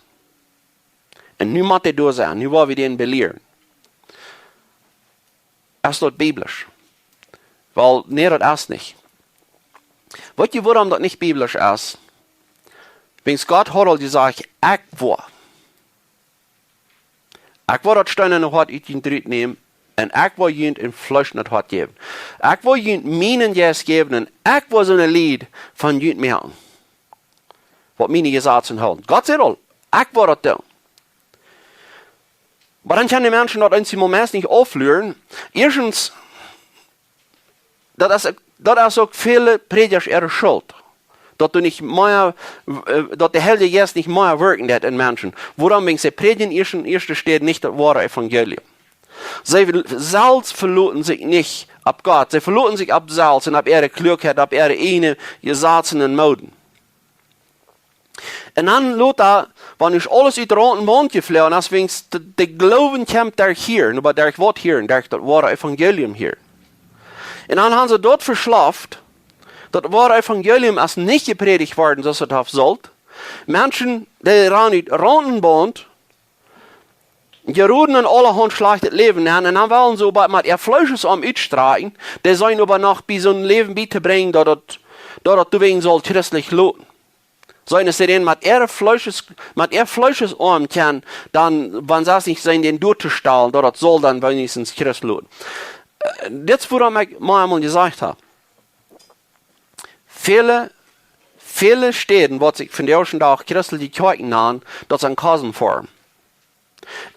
Un nu mott dee doa sennen, nu woa wie dän belieren. Es daut biblisch? Well, nä, daut es nich. Weet jie, wuarom daut nich biblisch es? Wiels Gott haud aul jesajcht: "Ekj woa. Ekj woa daut steenane Hoat ut junt rutnämen un ekj woa junt een fleeschnet Hoat jäwen. Ekj woa junt mienen Jeist jäwen un ekj woa soone Lied von junt moaken, waut miene Jesazen hoolen." Gott sajcht aul: "Ekj woa daut doonen." Oba dan kjennen de Menschen daut eenjemol meist nich aufluaren. Ieeschtens, daut es, daut es uk väle Prädjasch äare Schult, daut du nich mea, äh, daut de Heilje Jeist nich mea wirkjen deit en Menschen. Wuarom? Wiels see prädjen ieescht, ieeschte Städ nich daut woare Evangelium. See selfst veloten sikj nich opp Gott. See veloten sikj opp selfst un opp äare Kluakheit, opp äare ieejne Jesazen un Mooden. Un dan lota, wan nu aules ut de Baunt jefloagen es, wiels de, de Gloowen kjemt derch hieren, oba derch waut hieren? Derch daut woare Evangelium hieren. Un dan haben see daut veschlaft, daut woare Evangelium es nich jeprädicht worden, soo aus et haft sullt. Menschen, dee rannen ut de Baunt, jeroden en aulahaunt schlajchtet Läwen aun, un dan wellen see oba met äa Fleesch om utstrakjen, dee sent oba noch bie soon Läwen bie to brinjen, daut daut, daut daut doawäajen saul christlich loten. Soo aus see dan met äa Fleesch, met äa Fleesch om kjennen, dan, wan see nich sent, dän doa to stalen, daut daut saul dan weinichstens Christ loten. Äh, dit es wuarom ekj mol eemol jesajcht hab. Väle, väle Städen, waut sikj vondoag dän Dach christelje Kjoakjen nanen, daut sent Kosenfoarmen.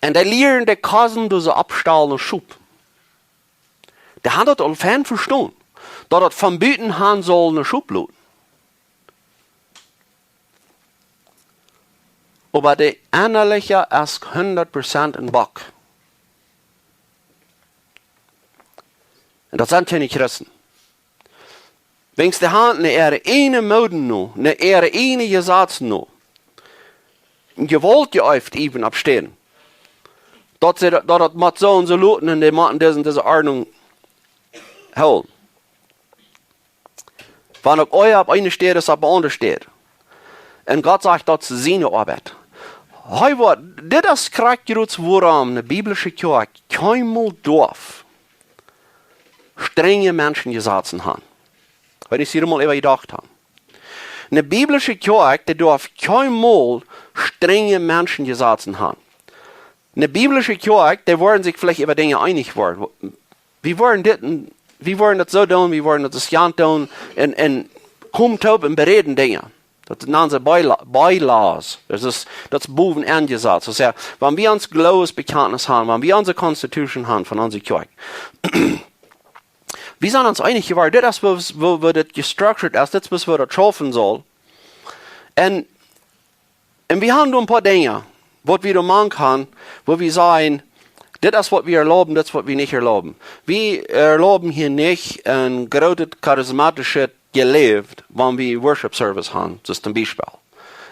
Un dee lieren de Kosen, dee see oppstalen, aus Schop. Dee haben daut aul fein vestonen, daut daut von buten han saul aus Schop loten. Oba de ennaliche es hundat Prozent een Bock. Un daut sent kjeene Christen. Wiels dee han no äare ieejne Mooden no, no äare ieejne Jesazen no, Jewault jeeeft äwen opp Städen, daut see daut, daut daut mott soo un soo loten un dee motten dise, dise Ordnunk hoolen. Wan uk ea opp eene Städ es, opp eene aundre Städ. Un Gott sajcht, daut es siene Oabeit. Hee woat, dit es krakjt wuarom ne biblische Kjoakj kjeenmol doaf strenje Menschenjesazen han. Wan jie mol äwa jedocht han. Ne biblische Kjoakj, dee doaf kjeenmol strenje Menschenjesazen han. Ne biblische Kjoakj, dee woaren sikj veleicht äwa Dinja eenich woaren. Wie woaren dit un, wie woaren daut soo doonen, wie woaren daut soo doonen, un, un komen toop un beräden Dinja. Daut nanen see byla-, bylaws. Daut es, daut es bowen aunjesat. Soo, jo, wan wie ons Gloowesbekjantnis han, wan wie onse Constitution han von onse Kjoakj, wie sent ons eenich jeworden, dit es woo, woo, woo dit gestructured es, dit es woo daut schaufen saul. Un, un wie han doa een poa Dinja, waut wie doa mank han, woo wie sajen, dit es waut wie erlauben, dit es waut wie nich erlauben. Wie erlauben hia nich een grootet charismatischet Jeläft, wan wie Worship Service han, soo aus toom Biespel.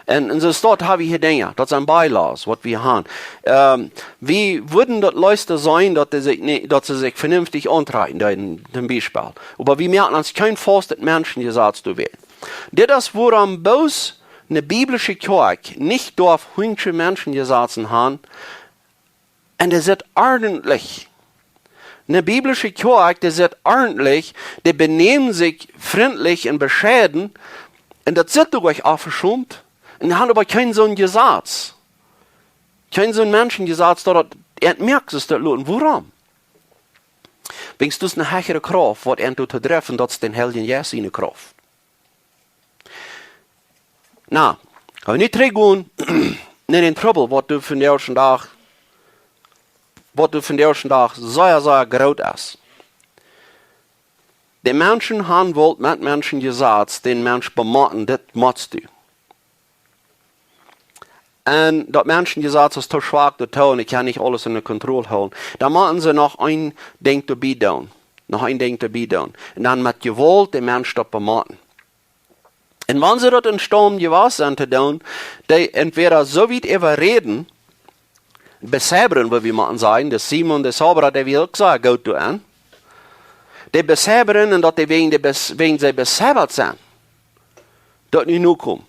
Un, un soo staut ha wie hia Dinja, daut sent bylaws, waut wie han. Ähm, wie wudden daut leefst seenen, daut see sikj nie, daut see sikj venenftich auntrakjen deeden, toom Biespel. Oba wie moaken ons kjeen faustet Menschenjesaz doawäajen. Dit es wuarom bloos ne biblische Kjoakj nich doaf hunjsche Menschenjesazen han, un dee sitt ordentlich. Ne biblische Kjoakj, dee sitt ordentlich, dee benämen sikj frintlich un bescheiden, un daut sitt doa goanich aufjeschaumt, un dee han oba kjeen soon Jesaz. Kjeen soon Menschenjesaz, daut daut, et moakt sikj daut loten. Wuarom? Wiels daut es ne hechere Krauft, waut an doa to dreien, daut es dän Heiljen Jeist siene Krauft. Na, wan wie nu trigjgonen no dän Trubbel, waut doa vondoag dän Dach, waut doa vondoag dän Dach sea, sea groot es. De Menschen han wullt met Menschenjesaz dän Mensch bemotten, dit motst du. Un daut Menschenjesaz es too schwak doatoo un ekj kaun nich aules unja Kontroll hoolen. Dan motten see noch een Dinkj doabie doonen. Noch een Dinkj doabie doonen. Un dan met Jewault dän Mensch daut bemotten. Un wan see daut emstaund jewast sent to doonen, dee entwäda soo wiet äwaräden, beseibren, woo wie motten sajen, de Simon de Zauberer, dee wia uk sea goot doaraun. Dee beseibren un daut dee wäajen, dee bes-, wäajen see beseibt sent, daut nu nokomen.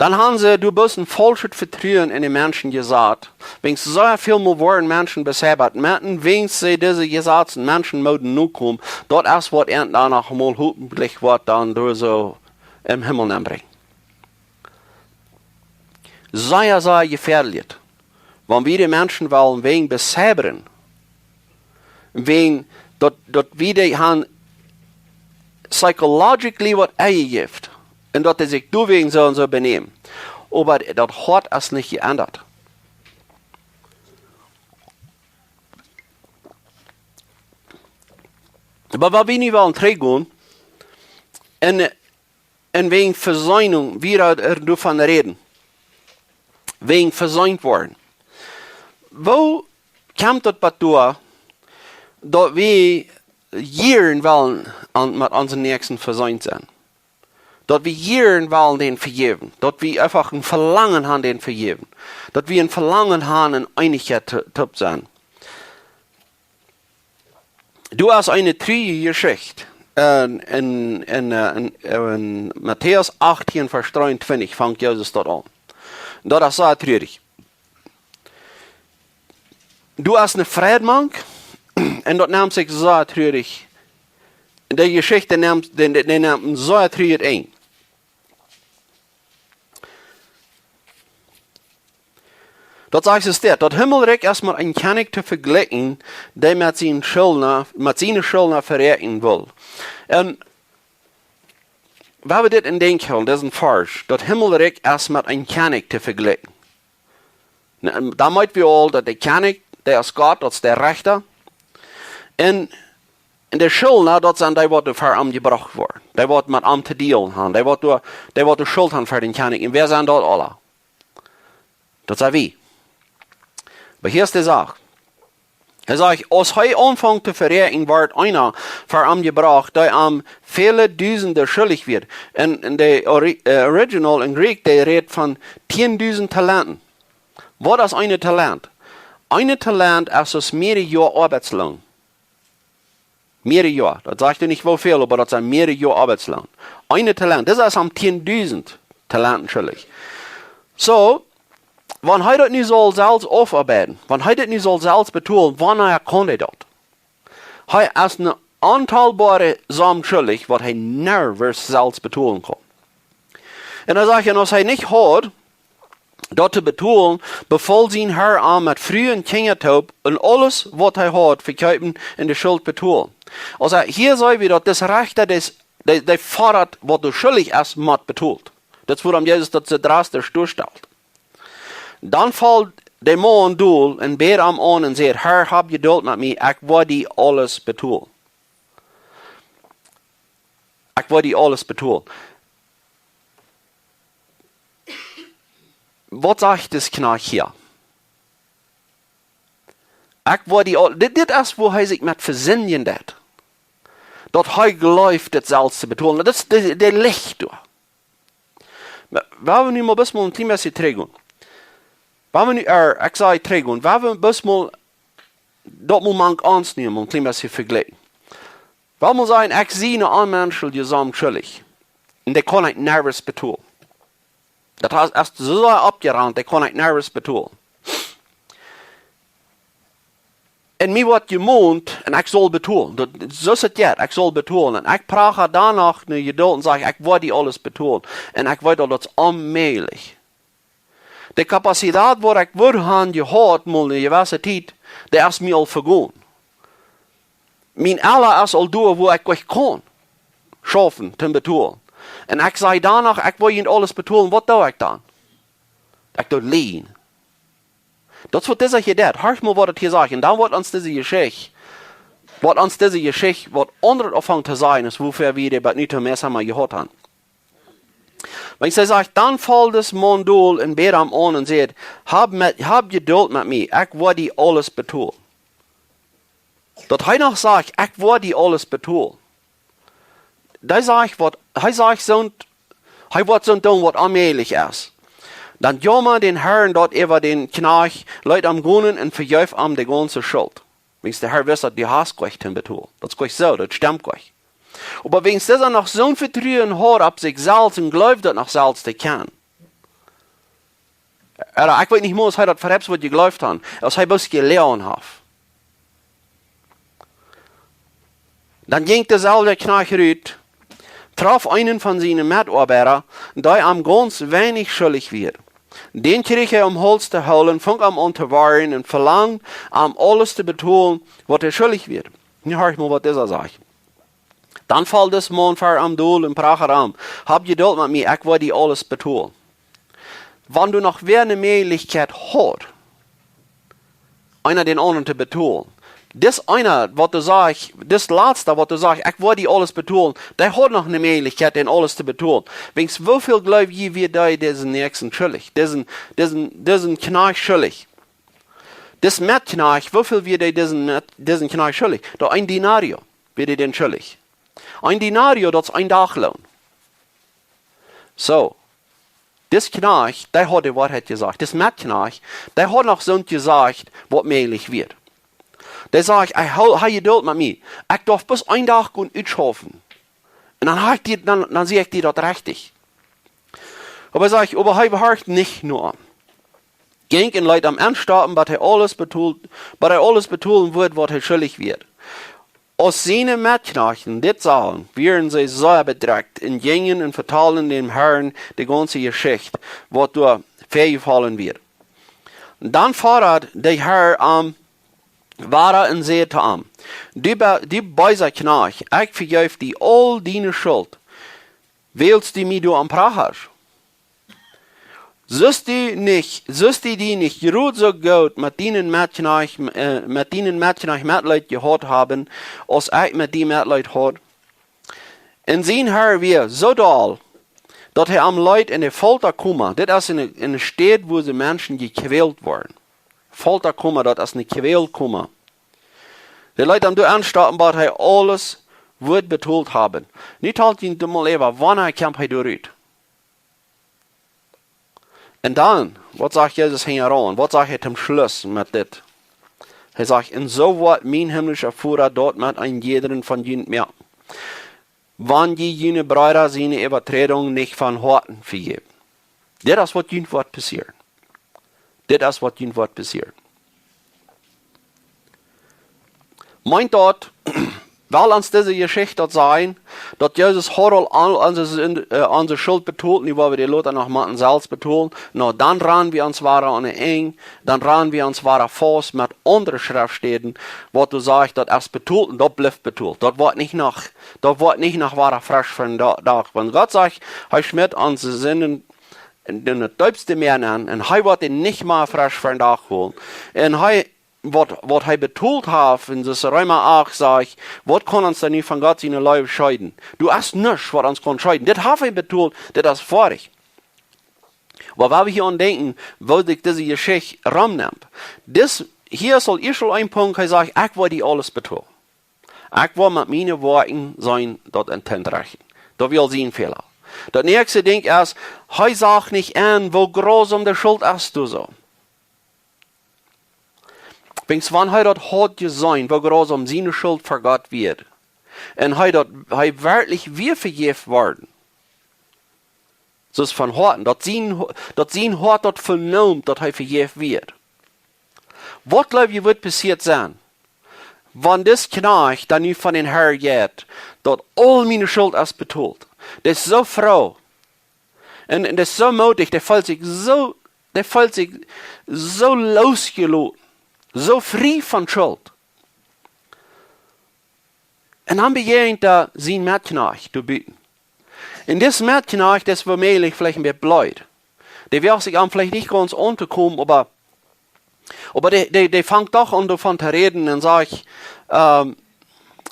Dan haben see doa bloos een faulschet Vetruen en de Menschen jesat. Wiels soo väl mol woaren Menschen beseibet, met wiels see dise Jesazen Menschen motten nokomen, daut es waut an dan noch mol hopentlich woat dan doa soo em Himmel nenbrinjen. Sea, sea jefäadlich. Wan wie de Menschen wellen wäajen beseibren, wäajen daut, daut wie dee haben psychologically waut enjejäft un daut dee sikj doawäajen soo un soo benämen. Oba daut Hoat es nich jeendat. Oba waut wie nu wellen trigjgonen, un, un wäajen Vesöhnung, wie doa doavon räden, wäajen veseent woaren. Woo kjemt daut bat doa, daut wie jieren wellen aun, met onsen Näakjsten veseent sennen? Daut wie jieren wellen dän vejäwen? Daut wie eefach een Velangen haben, dän vejäwen? Daut wie een Velangen haben, en Eenichkjeit to, to sennen? Doa es eene trurje Jeschicht. En, en, en, äh, en, en Matäus achtieen, Varsch dreeuntwintich fangt Jesus daut aun. Daut es sea trurich. Doa es eene Froag mank, un daut nemt sikj sea trurich. De Jeschicht nemt, dee, dee, dee nemt een sea trurjet Enj. Daut sajcht et dit, daut Himmelrikj es met een Kjennich to vejlikjen, dee met siene Schuldna, met siene Schuldna veräakjnen well. Un wan wie dit en Denkj hoolen, daut es een Varsch, daut Himmelrikj es met een Kjennich to vejlikjen. Na, dan weet wie aul daut de Kjennich, dee es Gott, daut es de Rechta. Un, un de Schuldna, daut sent dee waut ver am jebrocht woaren. Dee waut met am to dealen haben. Dee waut doa, dee waut de Schult haben ver dän Kjennich. Un wäa sent daut aula? Daut sent wie. Oba hia es de Sach. Hee sajcht, aus hee aunfunk to veräakjnen, wort eena ver am jebrocht, dee am väle Dusende schullich wia. Un, un de ori-, äh, Original en Jriech, dee rät von tieen Dusend Talenten. Waut es een Talent? Een Talent es aus mearere Joa Oabeitsloon. Mearere Joa. Daut sajcht nich woo väl, oba daut sent mearere Joa Oabeitsloon. Een Talent. Dit es am tieen Dusend Talenten schullich. Soo, wan hee daut nu saul selfst aufoabeiden, wan hee daut nu saul selfst betolen, wanea kaun hee daut? Hee es eene ontalboare Som schullich, waut hee never selfst betolen kunn. Un dan sajcht hee, aus hee nich haud, daut to betolen, befool sien Herr am met Fru un Kjinja toop un aules, waut hee haud, vekjeepen un de Schult betolen. Aulsoo, hia seene wie daut dis Rechta, dee, dee, dee foddat, waut doa schullich es, mott betolt. Daut es wuarom Jesus daut soo drastisch doastalt. Dan foll de Maun dol un bäd am aun un säd: "Herr, hab Jedult met mie, ekj woa die aules betolen. Ekj woa die aules betolen." Waut sajcht dis Kjnajcht hia? Ekj woa die aul-, dit, dit es, wua hee sikj met vesindjen deed. Daut hee jleeft, dit selfst to betolen. Daut es de, de Licht doa. Oba wan wie nu mol bloos mol een kjlien bät trigjgonen. Wan wie nu, äh, ekj saj trigjgonen, wan wie bloos mol daut mol mank ons nämen, een kjlien bät vejlikjen. Wan wie sajen, ekj sie eene onmenschelje Som schullich. Un dee kaun ekj never betolen. Daut es, es soo oppjerant, dee kaun ekj never betolen. Un mie woat jemont, un ekj saul betolen. Daut, soo es et, jo, ekj saul betolen. Un ekj pracha doano no Jedult un saj: "Ekj woa die aules betolen." Un ekj weet aul, daut es onmäajlich. De Kapazitat, waut ekj wudd haben jehaut, mol eene jewesse Tiet, dee es mie aul vegonen. Mien Ella es aul doa, wua ekj nich kaun schaufen, toom betolen. Un ekj saj doano: "Ekj woa junt aules betolen." Waut doo ekj dan? Ekj doo lieen. Daut es waut dise hia deit. Horch mol, waut et hia sajcht. Un dan woat ons dise Jeschicht, woat ons dise Jeschicht waut aundret aunfangen to sajen, aus wua wie dee bat nu toom ieeschten Mol jehoat haben. Wan hee sajcht: "Dan foll dis Maun dol un bäd am aun un säd: 'Hab met, hab Jedult met mie, ekj woa die aules betolen.'" Daut hee noch sajcht: "Ekj woa die aules betolen." Dee sajcht waut, hee sajcht soont, hee woat soont doonen, waut onmäajlich es. Dan jaumad dän Herrn daut äwa dän Kjnajcht, leet am gonen un vejeef am de gaunze Schult. Wiels de Herr wist, daut dee haud nuscht to betolen. Daut es nich soo, daut stemt nich. Oba wiels dee noch soon Vetruen haud opp sikj selfst un jleewd daut noch selfst to kjennen, Ooda ekj weet nich mol, aus hee daut vereps waut jejleeft haft, aus hee bloos jeloagen haft. Dan jinkj deeselwja Kjnajcht rut, trof eenen von siene Metoabeida, dee am gaunz weinich schuldich wia. Dän kjrieech hee om Hauls to hoolen, funk am aun to worjen un velangd, am aules to betolen, waut hee schuldich wia. Nu horcht mol, waut disa sajcht. Dan foll dis Maun ver am dol un prachad am: "Hab Jedult met mie, ekj woa die aules betolen." Wan doa noch wäa eene Mäajlichkjeit haud, eena dän aundren to betolen. Dis eena, waut doa sajcht, dis latsta, waut doa sajcht: "Ekj woa die aules betolen", dee haud noch eene Mäajlichkjeit, dän aules to betolen. Wiels woo väl jleew jie, wia dee disen Näakjsten schuldich? Disen, disen, disen Kjnajcht schuldich? Dis Metkjnajcht, woo väl wia dee disen Met-, disen Kjnajcht schuldich? Daut een Denario wia dee dän schuldich. Een Denario, daut es een Dachloon. Soo, dis Kjnajcht, dee haud de Woarheit jesajcht. Dis Metkjnajcht, dee haud noch soont jesajcht, waut mäajlich wia. Dee sajcht: "Ey, hab, hab Jedult met mie. Ekj darf bloos een Dach gonen utschaufen. Un dan hab ekj die, dan, dan sie ekj die daut rajcht." Oba hee sajcht, oba hee horcht nich no am. Jinkj un leet am enstoppen, bat hee aules betolt, bat hee aules betolen wudd, waut hee schuldich wia. Aus siene Metkjnajchts dit sagen, wieren see sea bedrekjt un jinjen un vetalden däm Harn de gaunze Jeschicht, waut doa väajefollen wia. Dan fodad de Har am wada un säd to am: "Du be-, du beesa Kjnajcht, ekj vejeef die aul diene Schult, wiels du mie doa aum prachasch. Sust du nich, sust du die nich jrod soo goot met dienen Metkjnajcht, äh, met dienen Metkjnajcht Metleet jehaut haben, aus ekj met die Metleet haud?" Un sien Har wia soo doll, daut hee am leet enne Foltakoma. Dit es eene, eene Städ, wua de Menschen jekjwält woaren. Foltakoma, daut es eene Kjwälkoma. Hee leet am doa enstoppen, bat hee aules wudd betolt haben. Nu talt hee mol äwa, wanea kjemt hee doa rut? Un dan, waut sajcht Jesus hinjaraun? Waut sajcht hee toom Schluss met dit? Hee sajcht: "Un soo woat mien himlischa Voda daut met een jiedren von junt moaken, wan jie june Breeda siene Äwaträdunk nich von Hoaten vejäwen." Dit es waut junt woat passieren. Dit es waut junt woat passieren. Meent daut, well ons dise Jeschicht daut sajen, daut Jesus haud aul aul onse Sind, äh, onse Schult betolt, nu woa wie dee lota noch motten selfst betolen? No, dan rannen wie ons wada aun de Enj, dan rannen wie ons wada faust met aundre Schreftstäden, waut doa sajcht, daut es betolt un daut blift betolt. Daut woat nich noch, daut woat nich noch wada fresch von Da-, Dach. Wan Gott sajcht, hee schmitt onse Sinden en, en daut deepste Mäa nenn, un hee woat dee nich mea fresch von Dach holen. Un hee, waut, waut hee betolt haft, en dis Reema acht sajcht: "Waut kaun ons dan nu von Gott siene Leew scheeden? Doa es nuscht, waut ons kaun scheeden." Dit haft hee betolt, dit es foadich. Oba wan wie hia aun denkjen, woo sikj dise Jeschicht romnemt. Dis, hia es aul ieescht aul een Punkt, hee sajcht: "Ekj woa die aules betolen. Ekj woa met miene Woakjen sennen daut en Tint rechten." Daut wia sien Fäla. Daut näakjste Dinkj es, hee sach nich en, woo grausam de Schult es, du soo. Wiels wan hee daut haud jeseenen, woo grausam siene Schult ver Gott wia, un hee daut, hee werkjlich wia vejäft worden, soo aus von Hoaten, daut sien Ho-, daut sien Hoat daut venomm, daut hee vejäft wia. Waut jleew jie, woat passieet sennen, wan dis Kjnajcht dan nu von dän Har jeit, daut aul miene Schult es betolt? Dee es soo froo. Un, un dee es soo moodich, dee feelt sikj soo, dee feelt sikj soo loosjeloten, soo frie von Schult. Un dan bejäajent hee sienen Metkjnajcht doa buten. Un dis Metkjnajcht es woomäajlich veleicht een bät bleed. Dee woacht sikj aun, veleicht nich gaunz auntokomen, oba, oba dee, dee, dee fangt doch aun doavon to räden un sajcht: "Ähm,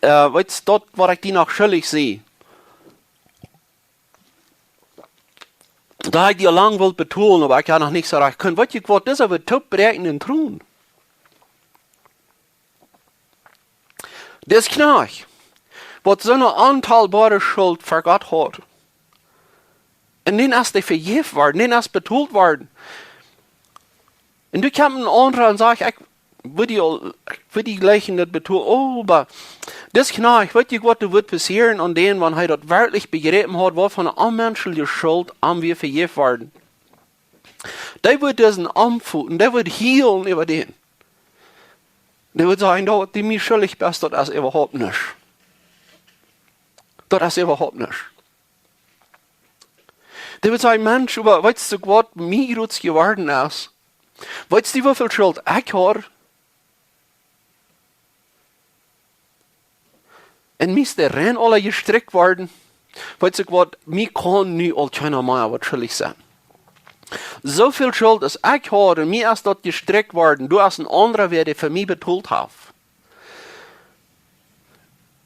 äh, weetst, daut waut ekj die noch schuldich sie, daut hab ekj die aul lang wult betolen, oba ekj hab noch nich soo rajcht kunt." Weetst waut, dis es een toopbräakjenda Tron. Dis Kjnajcht, waut soone ontalboare Schult ver Gott haud, un dän es dee vejäft worden, dän es betolt worden. Un doa kjemt een aundra un sajcht: "Ekj woa die aul, ekj woa die jlikj daut betolen." Oh, oba dis Kjnajcht, weetst waut doa woat passieren aun dän, wan hee daut werkjlich bejräpen haud, waut fa eene onmenschelje Schult am wia vejäft worden? Dee wudd disen omfoten, dee wudd hielen äwa dän. Dee wudd sajen: "Daut waut du mie schullich best, daut es äwahaupt nuscht. Daut es äwahaupt nuscht." Dee wudd sajen: "Mensch, oba weetst du, waut mie jrods jeworden es? Weetst du, woo väl Schult ekj haud?" Un mie es de Ren aula jestrikjt worden. Weetst du waut, mie kaun nu aul kjeena mea waut schullich sennen. Soo väl Schult aus ekj haud, un mie es daut jestrikjt worden, doa es een aundra wäa, dee fa mie betolt haft.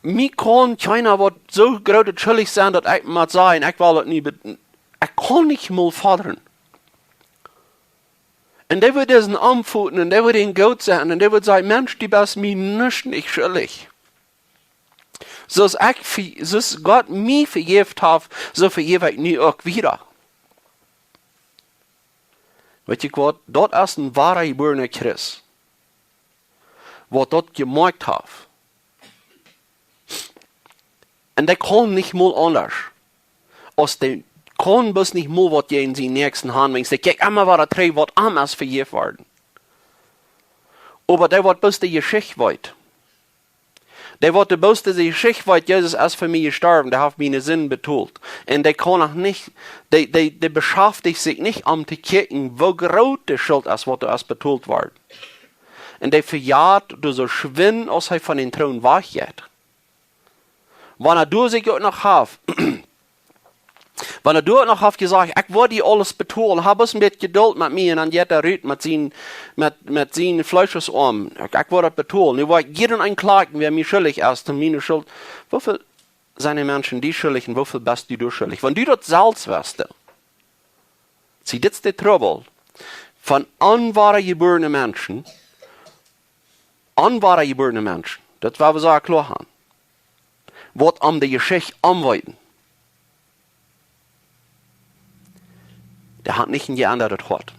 Mie kaun kjeena waut soo grootet schullich sennen, daut ekj mott sajen, ekj well daut nich be-, ekj kaun nich mol fodren. Un dee wudd disen omfoten un dee wudd am goot sennen un dee wudd sajen: "Mensch, du best mie nuscht nich schullich. Soo aus ekj ve-, soo aus Gott mie vejäft haft, soo vejäw ekj nu uk wieda." Weetst du waut? Daut es een woara jebuarna Christ, waut daut jemoakjt haft. Un dee kaun nich mol aundasch. Aus dee kaun bloos nich mol waut jäajen sienen Näakjsten han, wiels dee kjikjt emma wada trigj, waut am es vejäft worden. Oba dee waut bloos de Jeschicht weet, dee waut de bloos de Jeschicht weet: "Jesus es fa mie jestorwen, dee haft miene Sind betolt." Un dee kaun noch nich, dee, dee, dee beschaftijcht sikj nich om to kjikjen, woo groot de Schult es, waut doa es betolt worden. Un dee vejat doa soo schwind, aus hee von dän Troon wajchjeit. Wan hee doa sikj uk noch haft, wan hee doa uk noch haft jesajcht: "Ekj woa die aules betolen, hab bloos een bät Jedult met mie un dan jeit hee rut met sien, met, met sien Fleeschesarm. Ekj, ekj woa daut betolen. Nu woa ekj jieda een klakjen, wäa mie schullich es, to miene Schult." Woo väl sent de Menschen die schullich un woo väl best du doa schullich? Wan du daut selfst wist, see, dit es de Trubbel von onwoara jebuarne Menschen, onwoara jebuarne Menschen, daut woa wie soo kloa han, waut om de Jeschicht om weeten. Dee haft nich een jeendadet Hoat.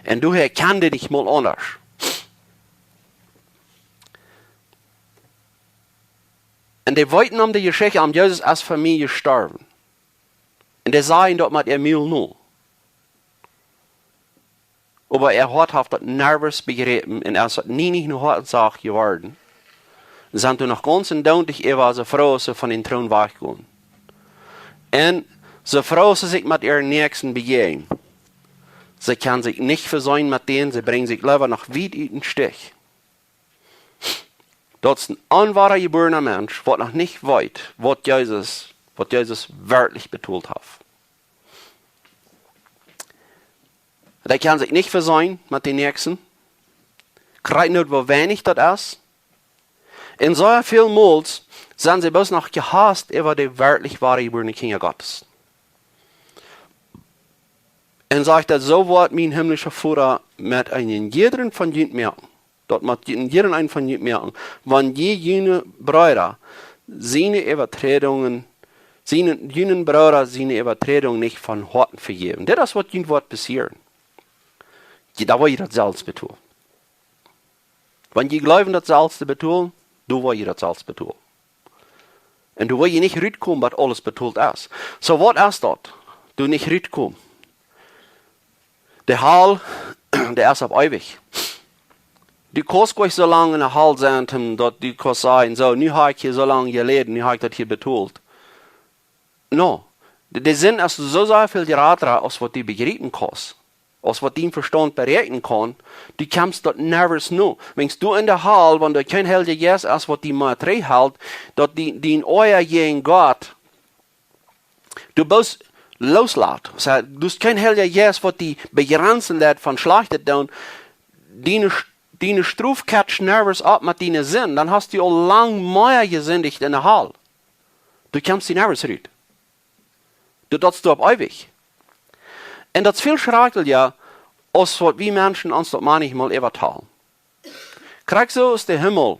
Un doahäa kjennen dee nich mol aundasch. Un dee weeten om de Jeschicht, om: "Jesus es fa mie jestorwen." Un dee sajen daut met äa Mul nu. Oba äa Hoat haft daut nervös bejräpen un es daut nie nich no Hoat sach jeworden. Sent doa noch gaunz endoont äwa, soo froo aus see von dän Troon wajchgonen. Un soo froo aus see sikj met äaren Näakjsten bejäajnen, see kjennen sikj nich vesönen met dän, see brinjen sikj leewa noch wiet ut dän Stich. Daut es een onwoara jebuarna Mensch, waut noch nich weet, waut Jesus, waut Jesus werkjlich betolt haft. Dee kjennen sikj nich vesönen met dän Näakjsten. Krakjt nu, woo weinich daut es. Un soo väl mol sent see bloos noch jehaust äwa de werkjlich woare jebuarne Kjinja Gottes. Un sajcht daut: "Soo woat mien himlischa Voda met eenen jiedren von junt moaken." Daut mott jie, jieda een von junt moaken. "Wan jie june Breeda siene Äwaträdungen, siene, junen Brooda siene Äwaträdunk nich von Hoaten vejäwen." Dit es waut junt woat passieren. Jie, doa woa jie daut selfst betolen. Wan jie jleewen daut selfst to betolen, doa woa jie daut selfst betolen. Un doa woa jie nich rutkomen, waut aules betolt es. Soo, waut es daut? Doa nich rutkomen. De Hal, dee es opp eewich. Du kaust nich soo lang enne Hal sennen, om daut du kaust sajen: "Soo, nu hab ekj hia soo lang jeläden, nu hab ekj daut hia betolt." No, de, de Sind es soo sea väl jrata aus waut du bejriepen kaust, aus waut dien Vestaunt beräakjnen kaun. Du kjemst daut never no. Wan du enne Hal, wan doa kjeen Heilja Jeist es, waut die mea trigjhelt, daut die, dien Oaja jäajen Gott, du best loslaten. Soo, du hast kjeen Heilja Jeist, waut die bejrenzen deit von Schlajchtet doonen. Diene, diene Strof catcht never opp met diene Sind. Dan hast du aul lang mea jesindicht enne Hal. Du kjemst doa never rut. Du, daut es opp eewich. Un daut es väl schrakjlicha aus waut wie Menschen ons daut manchmol äwatalen. Krakjt soo aus de Himmel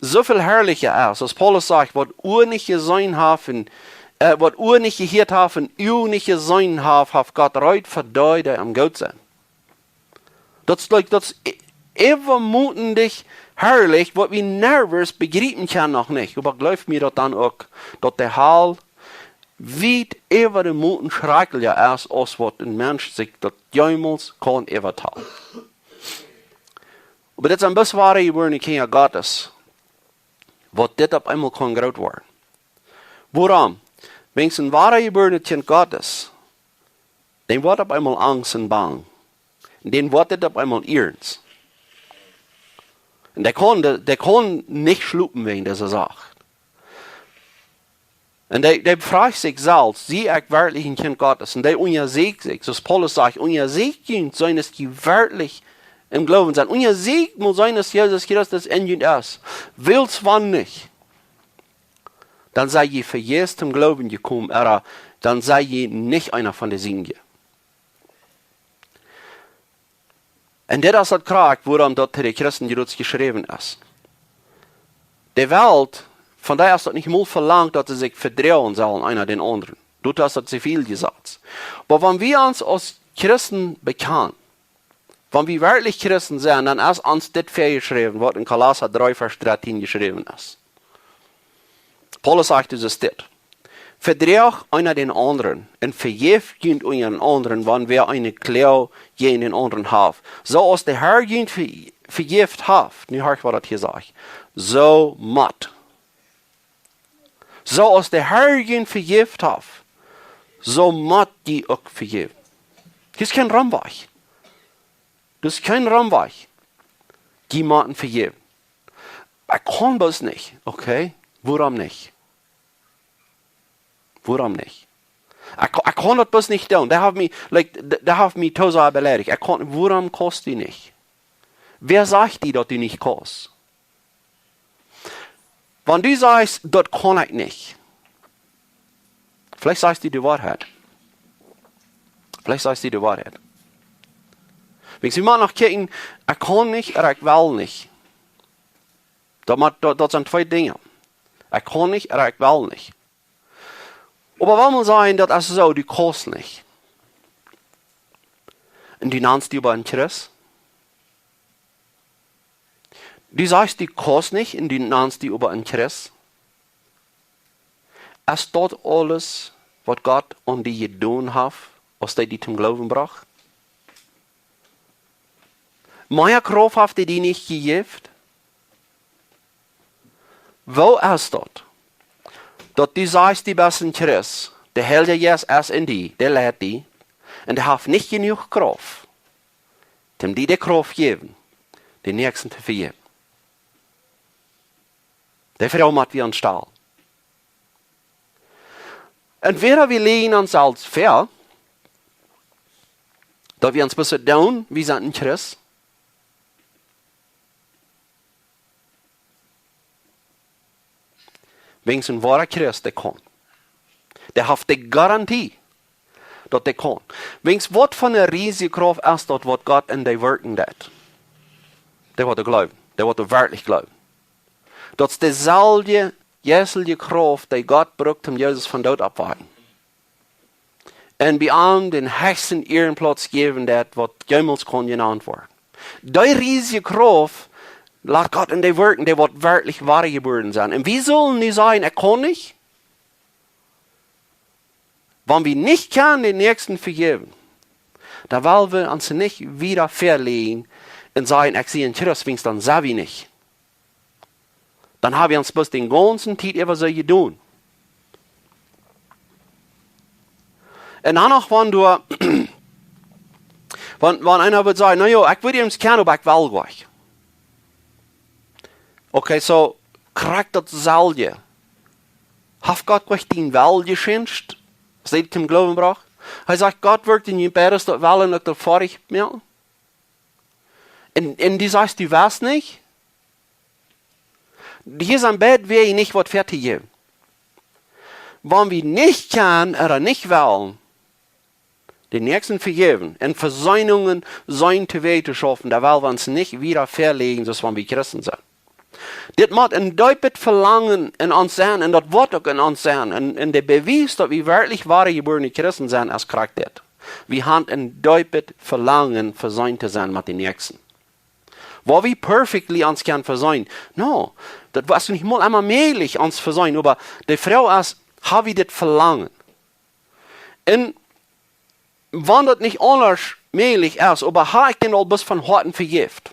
soo väl harlicha es, aus Paulus sajcht: "Waut Uag nich jeseenen haft un, äh, waut Uag nich jehieet haft un Uag nich jeseenen haft, haft Gott reed fa dee, dee am goot sent." Daut es, like, daut es e-, äwamootendich harlich, waut wie never bejriepen kjennen noch nich. Oba jleew mie daut dan uk, daut de Hal wiet äwa de Moten schrakjlicha es, aus waut een Mensch sikj daut jemols kaun äwatalen. Oba dit sent bloos woare jebuarne Kjinja Gottes, waut dit opp eemol kaun groot woaren. Wuarom? Wan een woare jebuarnet Kjint Gottes, dän woat opp eemol Angst un Bang. Un dän woat dit opp eemol iernst. Un dee kaun, dee, dee kaun nich schlopen wäajen dise Sach. Un dee, dee frajcht sikj selfst: Sie ekj werkjlich een Kjint Gottes? Un dee unjasieekjt sikj, soo aus Paulus sajcht: Unjasieekjt junt, seenen aus jie werkjlich em Gloowen sent. Unjasieekjt mol, seenen aus Jesus Christus en junt es. Wiels wan nich, dan sie jie vejäfs toom Gloowen jekomen, ooda dan sie jie nich eena von de Sienje. Un dit es daut krakjt, wuarom daut to de Christen jrods jeschräwen es. De Welt, von dee es daut nich mol velangt, daut see sikj vedroagen sellen, eena dän aundren. Doatoo es daut Ziviljesaz. Oba wan wie ons aus Christen bekjanen, wan wie werkjlich Christen sent, dan es ons dit väajeschräwen, waut en Kolossa dree Varsch dartieen jeschräwen es. Paulus sajcht ons dit: Vedroagt eena dän aundren un vejäft junt unjarenaunda, wan wäa eene Kloag jäajen dän aundren haft. Soo aus de Herr junt ve-, vejäft haft. Nu horcht, waut daut hia sajcht. Soo mott. Soo aus de Herr junt vejäft haft, soo mott jie uk vejäwen. Hia es kjeen Romwajch. Doa es kjeen Romwajch. Jie motten vejäwen. Ekj kaun bloos nich. Okay, wuarom nich? Wuarom nich? Ekj, ekj kaun daut bloos nich doonen. Dee haft mie, like, dee, dee haft mie too sea beleidicht. Ekj kaun, wuarom kaust du nich? Wäa sajcht die, daut du nich kaust? Wan du sajchst: Daut kaun ekj nich. Veleicht sajchst du de Woarheit. Veleicht sajchst du de Woarheit. Wan du mau noch kjikjen, ekj kaun nich, ooda ekj well nich. Daut mott, daut, daut sent twee Dinja. Ekj kaun nich, ooda ekj well nich. Oba wan wie sajen, daut es soo, du kaust nich. Un du nanst die oba een Christ. Du sajchst, du kaust nich, un du nanst die oba een Christ. Es daut aules, waut Gott aun die jedonen haft, aus hee die toom Gloowen brocht? Mea Krauft haft hee die nich jejäft? Woo es daut, daut du sajchst, du best een Christ, de Heilje Jeist es en die, dee leit die, un dee haft nich jenuach Krauft, om die de Krauft jäwen, dän Näakjsten to vejäwen? Dee Froag mott wie ons stalen. Entwäda wie läajen ons selfst väa, daut wie ons bloos doonen, wie sent een Christ. Wan een woara Christ, dee kaun. Dee haft de Garantie, daut dee kaun. Wan, waut fa eene riesje Krauft es daut, waut Gott en die wirkjen deit? Dee woat jleewen. Dee woat werkjlich jleewen. Daut es deeselwje jeistelje Krauft, dee Gott brukt, om Jesus vom Doot opptowakjen. Un bie am dän hechsten Ierenplauz jäwen deit, waut jemols kaun jenant woaren. Dee riesje Krauft lat Gott en die wirkjen, dee woat werkjlich woa jebuaren sennen. Un wie sellen nu sajen: Ekj kaun nich. Wan wie nich kjennen dän Näakjsten vejäwen, dan well wie ons nich wieda väaläajen un sajen: Ekj sie een Christ, wiels dan sent wie nich. Dan hab wie ons bloos dän gaunzen Tiet äwa soo jedonen. Un dan noch, wan du, wan, wan eena wudd sajen: Na jo, ekj wudd am kjennen, oba ekj well nich. Okay, soo, krakjt daut selwje. Haft Gott nich dän Wellen jeschenkt, aus hee die toom Gloowen brocht? Hee sajcht: Gott wirkjt en junt beides, daut Wellen un daut Foadich moaken. Un, un du sajchst, du wellst nich? Hia sent beid Wäaj nich waut väa to jäwen. Wan wie nich kjennen ooda nich wellen dän Näakjsten vejäwen un Vesöhnungen seenen to Wäaj to schaufen, dan well wie ons nich wieda väaläajen, soo aus wan wie Christen sent. Dit mott een deepet Velangen en ons sennen, un daut woat uk en ons sennen. Un, un de Bewies, daut wie werkjlich woare jebuarne Christen sent, es krakjt dit. Wie haben een deepet Velangen, vesöhnt to sennen met dän Näakjsten. Woo wie perfectly ons kjennen vesöhnen? No, daut es nich mol emol mäajlich, ons vesöhnen, oba de Froag es: Hab wie dit Velangen? Un wan daut nich aundasch mäajlich es, oba ha ekj dän aul bloos von Hoaten vejäft.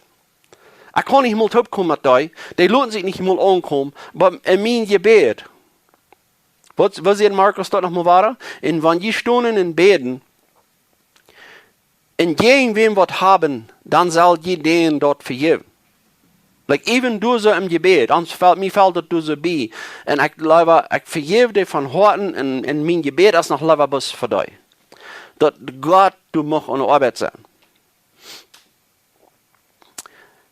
Ekj kaun nich mol toopkomen met dee, dee loten sikj nich mol aunkomen, oba en mien Jebäd. Waut, waut sajcht Markus doa noch mol wieda? Un wan jie stonen un bäden, un jäajen wäm waut haben, dan sell jie dän daut vejäwen. Like, even du soo em Jebäd, ons fält, mie fält daut du soo bie. Un ekj leewa, ekj vejäw dee von Hoaten un, un mien Jebäd es noch leewa bloos fa dee. Daut Gott, du muchst aun de Oabeit sennen.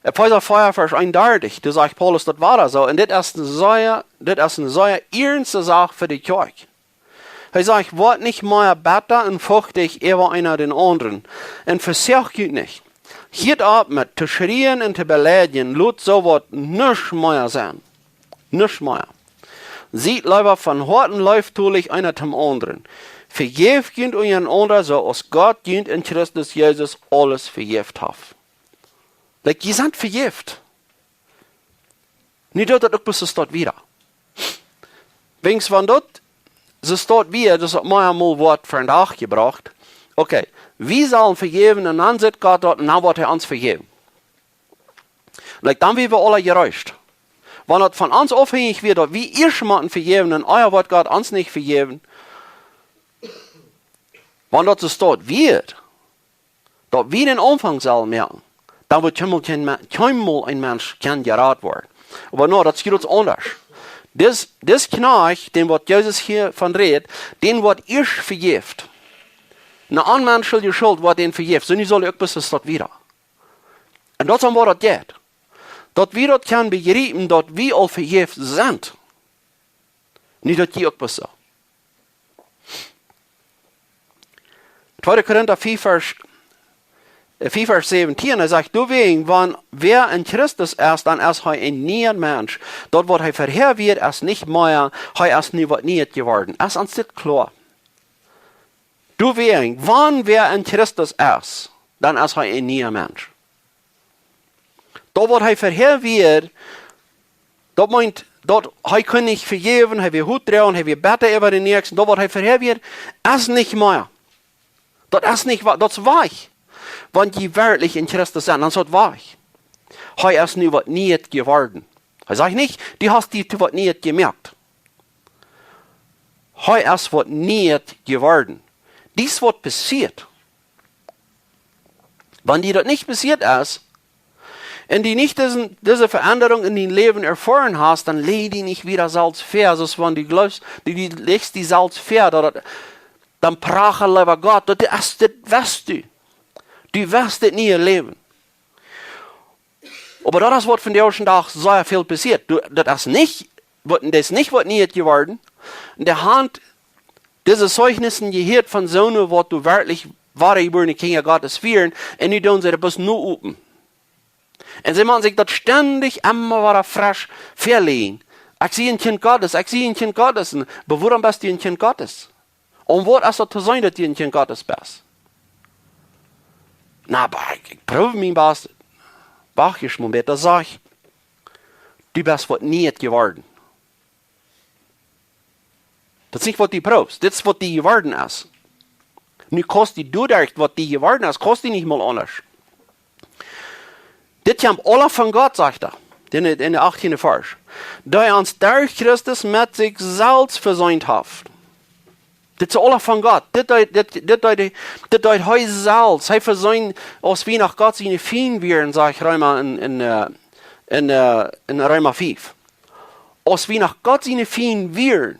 Efeesa vea, Varsch eenundartich, doa sajcht Paulus daut wieda soo, un dit es eene sea, dit es eene sea iernste Sach fa de Kjoakj. Hee sajcht: "Woat nich mea betta un fuchtich äwa eena dän aundren, un vesoacht junt nich. Hieet opp met to schrieen un to beleidjen, lot soo waut nich mea sennen." Nich mea. Siet leewa von Hoaten leeftolich eena dän aundren. Vejäft junt unjarenaunda, soo aus Gott junt en Christus Jesus aules vejäft haft. Like, jie sent vejäft. Nu deit daut uk bloos soo staut wieda. Wäajens wan daut soo staut wieda, daut es mea mol waut vondoag jebrocht. Okay, wie sellen vejäwen un dan sajcht Gott daut, un dan woat hee ons vejäwen. Like, dan wia wie aula jerecht. Wan daut von ons aufhenjich wia, daut wie ieescht motten vejäwen, un ea woat Gott ons nich vejäwen. Wan daut soo staut wieda, daut wie dän Aunfank sellen moaken, dan woat kjeenmol kjeen Me-, kjeenmol een Mensch kjennen jerat woaren. Oba nu, daut es jrods aundasch. Dis, dis Kjnajcht, dän waut Jesus hia von rät, dän woat ieescht vejäft. Ne onmenschelje Schult woat dän vejäft. Soo nu saul hee uk bloos soo staut wieda. Un daut es om waut daut jeit. Daut wie daut kjennen bejriepen, daut wie aul vejäft sent. Nu daut jie uk bloos soo. Tweede Korinta vea Varsch, äh, vea Varsch säwentieen, hee sajcht: "Doawäajen, wan wäa en Christus es, dan es hee een niea Mensch. Daut waut hee verhäa wia, es nich mea, hee es nu waut Nieet jeworden." Es ons dit kloa? Doawäajen, wan wäa en Christus es, dan es hee een niea Mensch. Daut waut hee verhäa wia, daut meent, daut hee kunn nich vejäwen, hee wia hutdroagen, hee wia betta äwa dän Näakjsten, daut waut hee verhäa wia, es nich mea. Daut es nich wa-, daut es wajch. Wan jie werkjlich en Christus sent, dan es daut wajch. Hee es nu waut Nieet jeworden. Hee sajcht nich, du hast die to waut Nieet jemoakt. Hee es waut Nieet jeworden. Dit es waut passieet. Wan die daut nich passieet es, un du nich dise, dise Veendrunk en dien Läwen erfoaren hast, dan laj die nich wieda selfst väa, soo aus wan du jleefst, du, du lajchst die selfst väa, daut, daut, dan prachel äwa Gott, daut es, dit weetst du. Du weetst dit niee Läwen. Oba daut es waut vondoag dän Dach sea väl passieet. Du, daut es nich, waut, daut es nich waut Nieet jeworden. Dee han dise Zeijnissen jehieet von soone, waut doa werkjlich woare jebuarne Kjinja Gottes wieren, un nu doonen see daut bloos nu open. Un see motten sikj daut stendich emma wada fresch väalajen. Ekj sie een Kjint Gottes, ekj sie een Kjint Gottes. Un, oba wuarom best du een Kjint Gottes? Un waut es daut to sennen, daut du een Kjint Gottes best? Na, oba ekj, ekj proow mien best. Wach, ekj mott bäta sajen. Du best waut Nieet jeworden. Daut es nich waut du proowst, dit es waut du jeworden best. Nu kaust du doaderch waut du jeworden best, kaust du nich mol aundasch. Dit kjemt aula von Gott, sajcht hee, en de, en de achttiende Varsch. Dee ons derch Christus met sikj selfst veseent haft. Dit es aula von Gott. Dit deed, dit, dit deed, dit deed hee selfst. Hee veseend, aus wie noch Gott siene Fiend wieren, sajcht Reema en, en, äh, en, äh, en Reema fief. Aus wie noch Gott siene Fiend wieren,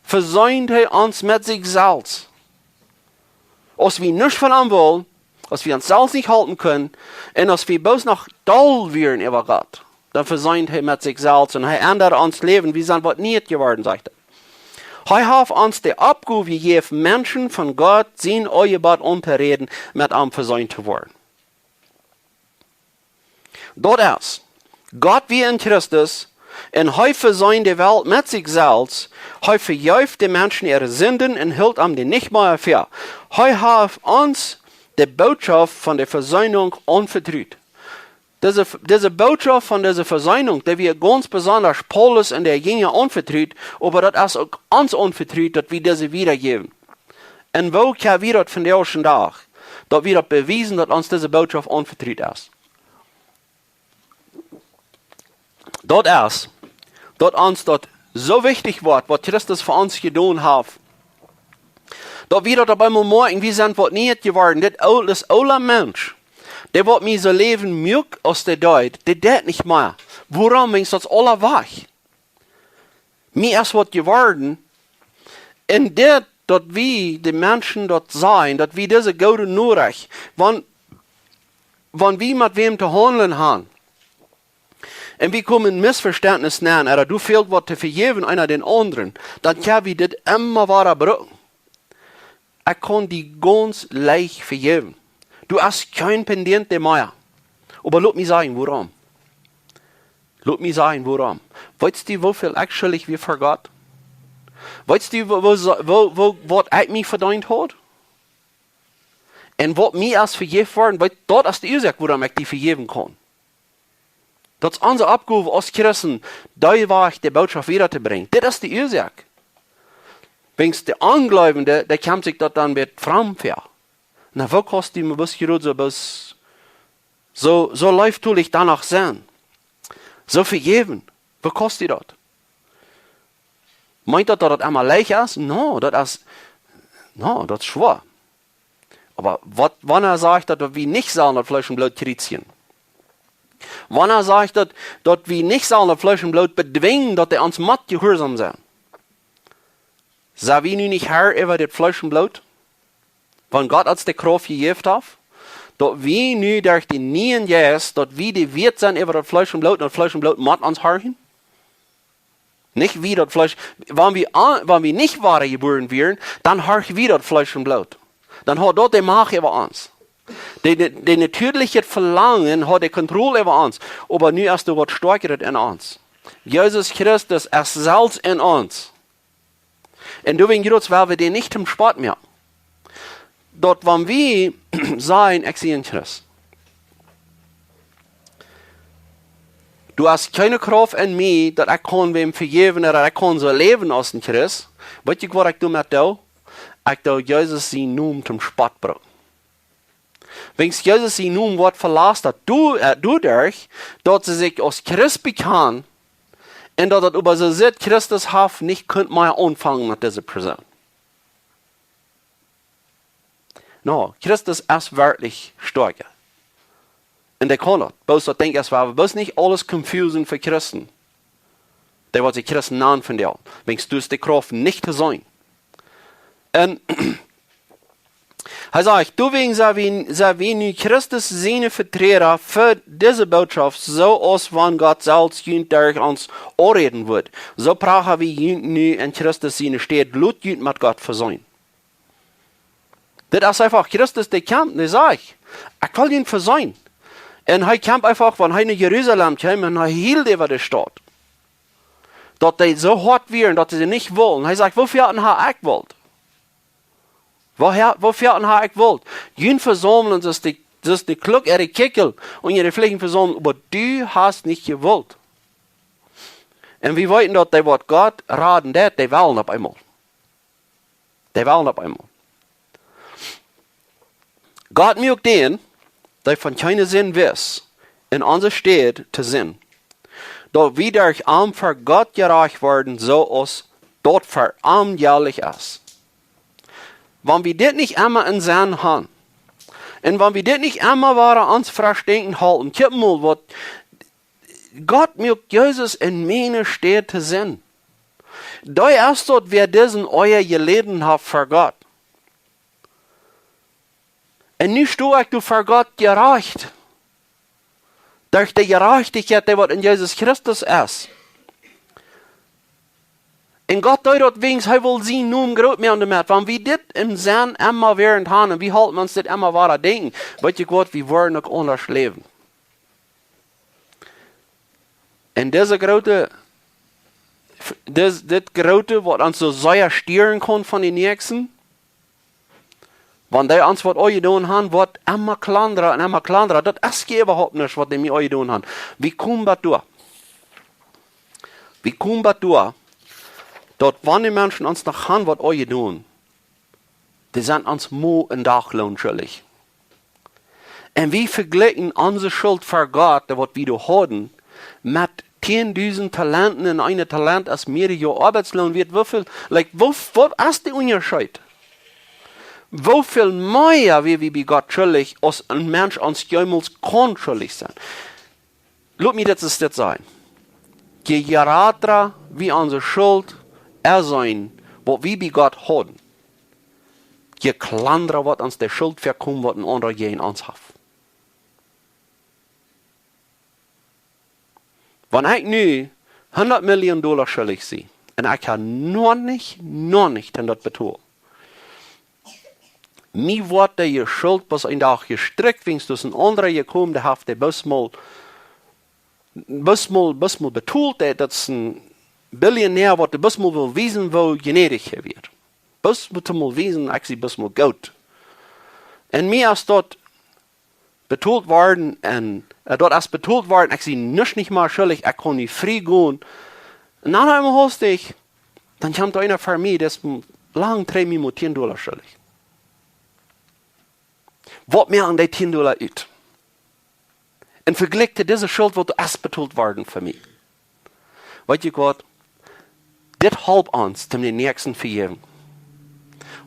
veseend hee ons met sikj selfst. Aus wie nuscht von am wullen, aus wie ons selfst nich halpen kunnen, un aus wie bloos noch doll wieren äwa Gott, dan veseend hee met sikj selfst un hee endad ons Läwen. Wie sent waut Nieet jeworden, sajcht hee. Hee haft ons de Oppgow jejäft, Menschen von Gott sien Aunjebott auntoräden, met am veseent to woaren. Daut es, Gott wia en Christus, un hee veseend de Welt met sikj selfst, hee vejeef de Menschen äare Sinden un hilt an dee nich mea väa. Hee haft ons de Bootschoft von de Veseenunk aunvetrut. Dise, dise Bootschoft von dise Veseenunk, dee wia gaunz besonda Paulus un de Jinja aunvetrut, oba daut es uk ons aunvetrut, daut wie dise wiedajäwen. Un woo kjenn wie daut vondoag dän Dach, daut wie daut bewiesen, daut ons dise Bootschoft aunvetrut es? Daut es, daut ons daut soo wichtich woat, waut Christus fa ons jedonen haft, daut wie daut opp eemol moakjen, wie sent waut Nieet jeworden. Dit ool-, dit oola Mensch, dee waut mie soo läwen muak aus dee deed, dee deit nich mea. Wuarom? Wiels daut es aules wajch. Mie es waut jeworden. Un dit, daut wie de Menschen daut sajen, daut wie dise goode Norecht, wan, wan wie met wäm to haundlen haben, un wie komen en Missvestentnis nenn, ooda du fält waut to vejäwen eena dän aundren, dan kjenn wie dit emma wada brucken. Ekj kaun die gaunz leicht vejäwen. Du hast kjeen pendiente mea. Oba lot mie sajen, wuarom. Lot mie sajen, wuarom. Weetst du, woo väl actually wie ver Gott? Weetst du, woo, woo, woo, woo, waut ekj mie vedeent haud? Un waut mie es vejäft worden, weetst, daut es de Uasoak, wuarom ekj die vejäwen kaun. Daut es onse Oppgow aus Christen, dee Wajch de Bootschoft wieda to brinjen. Dit es de Uasoak. Wiels de Onjleewende, dee kjemt sikj daut dan met framd väa. Na, woo kaust du mie bloos jrod soo, bloos soo, soo leeftolich doano sennen? Soo vejäwen? Woo kaust du daut? Meent daut, daut daut emma leicht es? No, daut es, no, daut es schwoa. Oba waut, wanea sajcht daut, daut wie nich sellen daut Fleesch un Bloot kjriezjen? Wanea sajcht daut, daut wie nich sellen daut Fleesch un Bloot bedwinjen, daut dee ons mott jehuarsom sennen? Sent wie nu nich Herr äwa dit Fleesch un Bloot? Wan Gott ons de Krauft jejäft haft, daut wie nu derch dän nieen Jeist, daut wie de Wieet sent äwa daut Fleesch un Bloot, un daut Fleesch un Bloot mott ons horchen? Nich wie daut Fleesch, wan wie, a-, wan wie nich wadajebuaren wieren, dan horcht wie daut Fleesch un Bloot. Dan haud daut de Macht äwa ons. De, de, de natieeliche Velangen haud de Kontroll äwa ons. Oba nu es doa waut Stoakjret en ons. Jesus Christus es selfst en ons. Un doawäajen, jrods, woa wie dän nich toom Spott moaken. Daut wan wie sajen, ekj sie een Christ. Du hast kjeene Krauft en mie, daut ekj kaun wäm vejäwen, ooda ekj kaun soo läwen aus een Christ. Weetst du, waut ekj doamet doo? Ekj doo Jesus sienen Nomen toom Spott brucken. Wiels Jesus sien Nomen woat velastat, doa-, äh, doaderch, daut see sikj aus Christ bekjanen, un daut daut oba soo sitt, Christus haft nich kunt mea aunfangen met dise Persoon. No, Christus es werkjlich stoakj. Un dee kaun daut. Bloos daut denkj ekj, wie haben bloos nich aules confusen fa Christen. Dee waut sikj Christen nanen vondoag. Wiels du hast de Krauft nich to seenen. Un hee sajcht, doawäajen sent wie, sent wie nu Christus siene Veträda fa dise Bootschoft, soo aus wan Gott selfst junt derch ons aunräden wudd. Soo pracha wie junt nu en Christus siene Städ, lot junt met Gott veseenen. Dit es eefach Christus, dee kjemt, dee sajcht, ekj well junt veseenen. Un hee kjemt eefach, wan hee no Jerusalem kjeem un hee hield äwa de Staut. Daut dee soo hoat wieren, daut see nich wullen. Hee sajcht, woo väl ha ekj wult? Woo ha-, woo väl ha ekj wult? Junt vesaumlen, soo aus de, soo aus de Kluck äare Kjikjel un äare Flichten vesaumlen, oba du hast nich jewult. Un wie weeten daut dee waut Gott raden deit, dee wellen opp eemol. Dee wellen opp eemol. Gott muak dän, dee von kjeene Sind wist, en onse Städ to Sind, daut wie derch am ver Gott jerajcht woaren, soo aus daut ver am jerecht es. Wan wie dit nich emma em Senn han, un wan wie dit nich emma wada ons vestonen hoolen, kjikj mol waut Gott muak Jesus en miene Städ to Sind. Dee es daut, wäa dise Oaja jeläden haft ver Gott. Un nu sto ekj doa ver Gott jerajcht. Derch de Jerajchtichkjeit, dee waut en Jesus Christus es. Un Gott deed daut wiels hee wull sien Nomen groot moaken doamet. Wan wie dit em Senn emma wäarent han un wie hoolen ons dit emma wada denkjen, weetst du waut, wie woaren uk aundasch läwen. Un dise groote, dis-, dit groote, waut ons soo sea stieren kaun von dän Näakjsten, wan dee ons waut aunjedonen han, woat emma kjlanda un emma kjlanda. Daut es je äwahaupt nich, waut dee mie aunjedonen han. Wie komen bat doa. Wie komen bat doa, daut wan de Menschen ons noch han waut aunjedonen, Dee sent ons mau een Dachloon schuldich. Un wie vejlikjen onse Schult ver Gott, waut wie doa hauden, met tieen dusent Talenten, un een Talent es mearere Joa Oabeitsloon wieet. Woo väl, like, woo, waut es de Unjascheet? Woo väl mea wia wie bie Gott schuldich, aus een Mensch ons jemols kaun schuldich sennen? Lot mie dit, dit sajen. Je jrata wie onse Schult es, waut wie bie Gott hauden, je kjlandra woat ons de Schult väakomen, waut een aundra jäajen ons haft. Wan ekj nu hundat Million Dolla schuldich sie, un ekj hab noch nich, noch nich aun daut betolt. Mie woat de Schult bloos een Dach jestrikjt, wiels doa een aundra jekomen, dee haft dee bloos mol, bloos mol, bloos mol betolt, dee, daut es een Billionär, waut dee bloos mol well wiesen, woo jnädich hee wia. Bloos mol to mol wiesen, ekj sie bloos mol goot. Un mie es daut betolt worden, un, äh, daut es betolt worden, ekj sie nuscht nich mea schuldich, ekj kaun nu frie gonen. Un dan emol hastich, dan kjemt doa eena ver mie, dee es m-, lang trigj mie mau tieen Dolla schuldich. Waut moaken dee tieen Dolla ut? Un vejlikjt dise Schult, waut es betolt worden fa mie. Weet jie waut? Dit halpt ons, om dän Näakjsten vejäwen.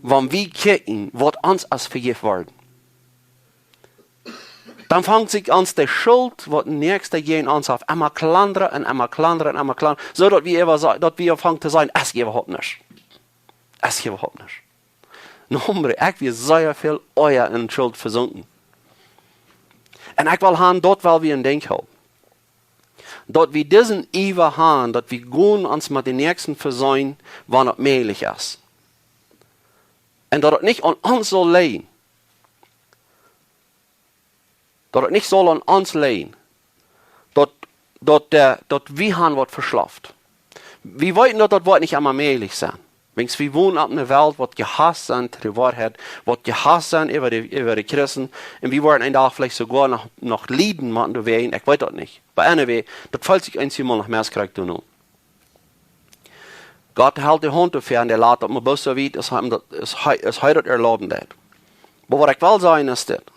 Wan wie kjikjen, waut ons es vejäft worden, dan fangt sikj ons de Schult, waut de Näakjsta jäajen ons haft, emma kjlandra un emma kjlandra un emma kjlandra, soo daut wie äwa, daut wie aunfangen to sajen, es äwahaupt nuscht. Es äwahaupt nuscht. No, hombre, ekj wia sea väl ea en Schult vesunken. Un ekj well han, daut well wie em Denkj hoolen. Daut wie disen Iewa han, daut wie gonen ons met dän Näakjsten vesieekjen, wan et mäajlich es. Un daut et nich aun ons saul lijen. Daut et nich saul aun ons lijen. Daut, daut, äh, daut wie han waut veschlaft. Wie weeten, daut daut woat nich emma mäajlich sennen. Wiels wie wonen opp eene Welt, waut jehaust sent, de Woarheit, waut jehaust sent äwa de, äwa de Christen. Un wie woaren een Dach veleicht soogoa noch, noch lieden motten doawäajen, ekj weet daut nich. But anyway, daut felt sikj eenjemol noch mea krakjt doano. Gott helt de Haunt doafäa un dee lat daut mau bloos soo wiet, aus hee daut, aus hee, aus hee daut erlauben deed. Oba waut ekj well sajen es dit.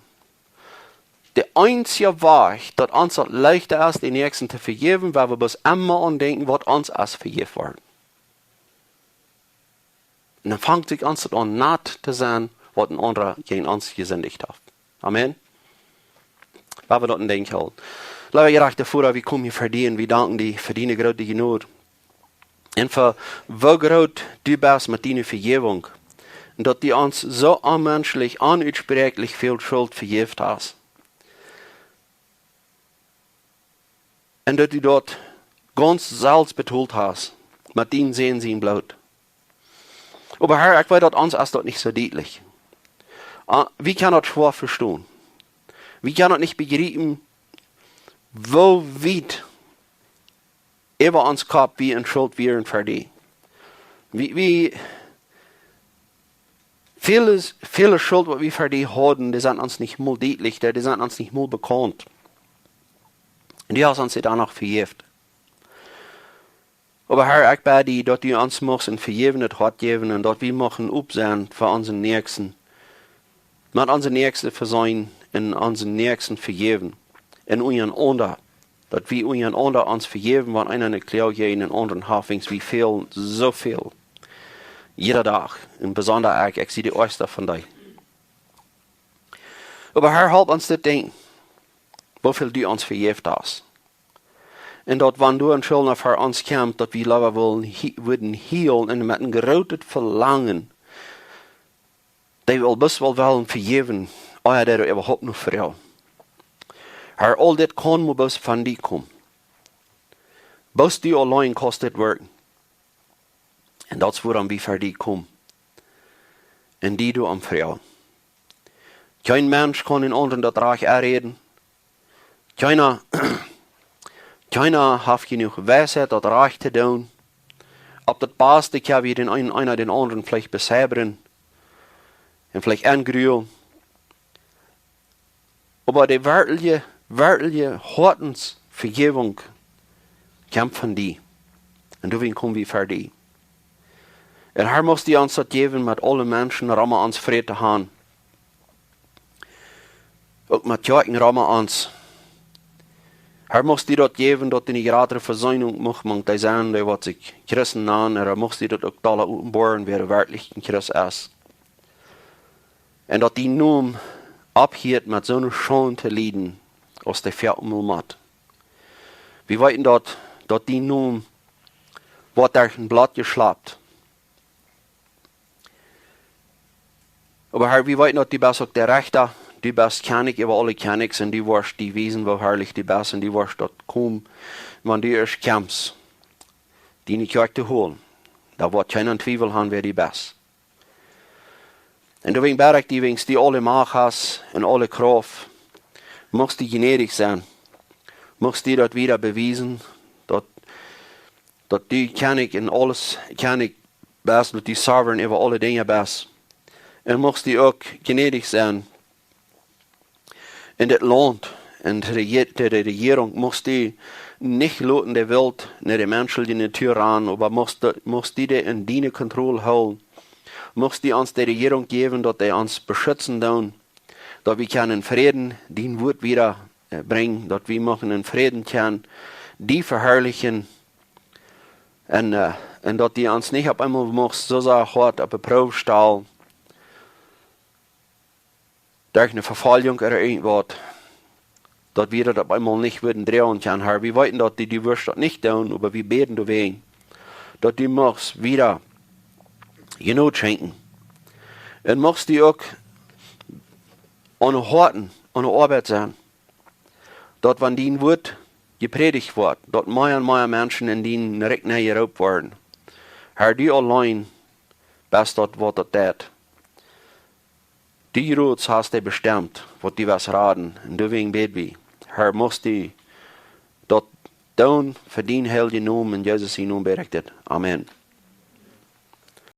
De eensje Wajch, daut ons daut leichta es, dän Näakjsten to vejäwen, wan wie bloos emma aun denkjen, waut ons es vejäft worden. Un dan fangt sikj ons daut aun, nat to sennen, waut een aundra jäajen ons jesindicht haft. Amen. Lot wie daut em Denkj hoolen. Leewa jerajchta Voda, wie komen hia ver die un wie danken die fa diene groote Jnod. Un fa woo groot du best met diene Vejäwunk. Un daut du ons soo onmenschlich, onutsproakjlich väl Schult vejäft hast. Un daut du daut gaunz selfst betolt hast, met dienen Sän sien Bloot. Oba Herr, ekj weet daut ons es daut nich soo dietlich. Ah, wie kjennen daut schwoa vestonen? Wie kjennen daut nich bejriepen, woo wiet äwa ons Kopp wie en Schult wieren ver die? Wie, wie, väle, väle Schult, waut wie ver die hauden, dee sent ons nich mol dietlich, dee, dee sent ons nich mol bekaunt. Un du hast ons dee dan noch vejäft. Oba Herr, ekj bäd die, daut du ons muchst een vejäwendet Hoat jäwen un daut wie muchten op sennen fa onsen Näakjsten. Met onsen Näakjsten vesieekjen un onsen Näakjsten vejäwen. Un unjarenaunda. Daut wie unjarenaunda ons vejäwen, wan eena eene Kloag jäajen dän aundren haft, wiels wie fälen soo väl. Jieda Dach. Un besonda ekj, ekj sie de oajchsta von dee. Oba Herr, help ons dit denkjen, woo väl du ons vejäft hast. Un daut wan doa een Schuldna ver ons kjemt, daut wie leewa wellen hie-, wudden hielen un met een grootet Velangen, dee well bloos well wellen vejäwen, ea dee doa äwahaupt noch froacht. Herr, aul dit kaun mau bloos von die komen. Bloos du auleen kaust dit werkjen. Un daut es wuarom wie ver die komen. Un die doa om froagen. Kjeen Mensch kaun dän aundren daut rajcht enräden. Kjeena, kjeena haft jenuach Weisheit daut rajcht to doonen. Opp daut baste kjenn wie dän eenen, eena dän aundren veleicht beseibren un veleicht aungruen. Oba de werkjliche, werkjliche Hoatensvejäwunk kjemt von die. Un doawäajen komen wie ver die. Un Herr, muchst du ons daut jäwen, met aule Menschen rom ons Fräd to han. Uk met Kjoakjen rom ons. Herr, muchst du daut jäwen, daut doa eene jratre Veseenunk mucht mank dee sennen, dee waut sikj Christen nanen, un Herr, muchst du daut uk doa openboaren, wäa werkjlich een Christ es. Un daut dien Nomen ophieet met soone Schaund to lieden, aus dee väl mol mott. Wie weeten daut, daut dien Nomen woat derch een Bloot jeschlapt. Oba Herr, wie weeten daut du best uk de Rechta, du best Kjennich äwa aule Kjennichs un du woascht die wiesen, woo harlich du best un du woascht daut komen, wan du ieescht kjemst, diene Kjoakj to holen. Doa woat kjeena Twiewel han, wäa du best. Un doawäajen bäd ekj die, wiels du aule Macht hast un aule Krauft, muchst du jnädich sennen. Muchst du daut wada bewiesen, daut, daut du Kjennich en aules Kjennich best, daut du sovereign äwa aule Dinja best. Un muchst du uk jnädich sennen en dit Launt, en de Reje-, de, de Rejierunk, muchst du nich loten de Welt no de menschelje Natua rannen, oba muchst du, muchst du dee en diene Kontroll hoolen. Muchst du ons de Rejierunk jäwen, daut dee ons beschutzen doonen, daut wie kjennen Fräd, dien Wuat wada, äh, brinjen, daut wie muchten en Fräd kjennen die veharlichen un, äh, un daut du ons nich opp eemol muchst soo sea hoat opp de Proow stalen derch eene Vefoljunk ooda irjentwaut, daut wie daut opp eemol nich wudden droagen kjennen, Herr. Wie weeten daut du, du woascht daut nich doonen, oba wie bäden doawäajen, daut du muchst wada Jnod schenkjen. Un muchst du uk aun de Hoaten, aun de Oabeit sennen, daut wan dien Wuat jeprädicht woat, daut mea un mea Menschen en dien Rikj nenn jeroopt woaren. Herr, du auleen best daut, waut daut deit. Du, Jrots, hast dee bestemt, waut du west raden. Un doawäajen bäd wie, Herr, muchst du daut doonen fa dien heiljen Nomen, en Jesus sien Nomen bäd ekj dit. Amen.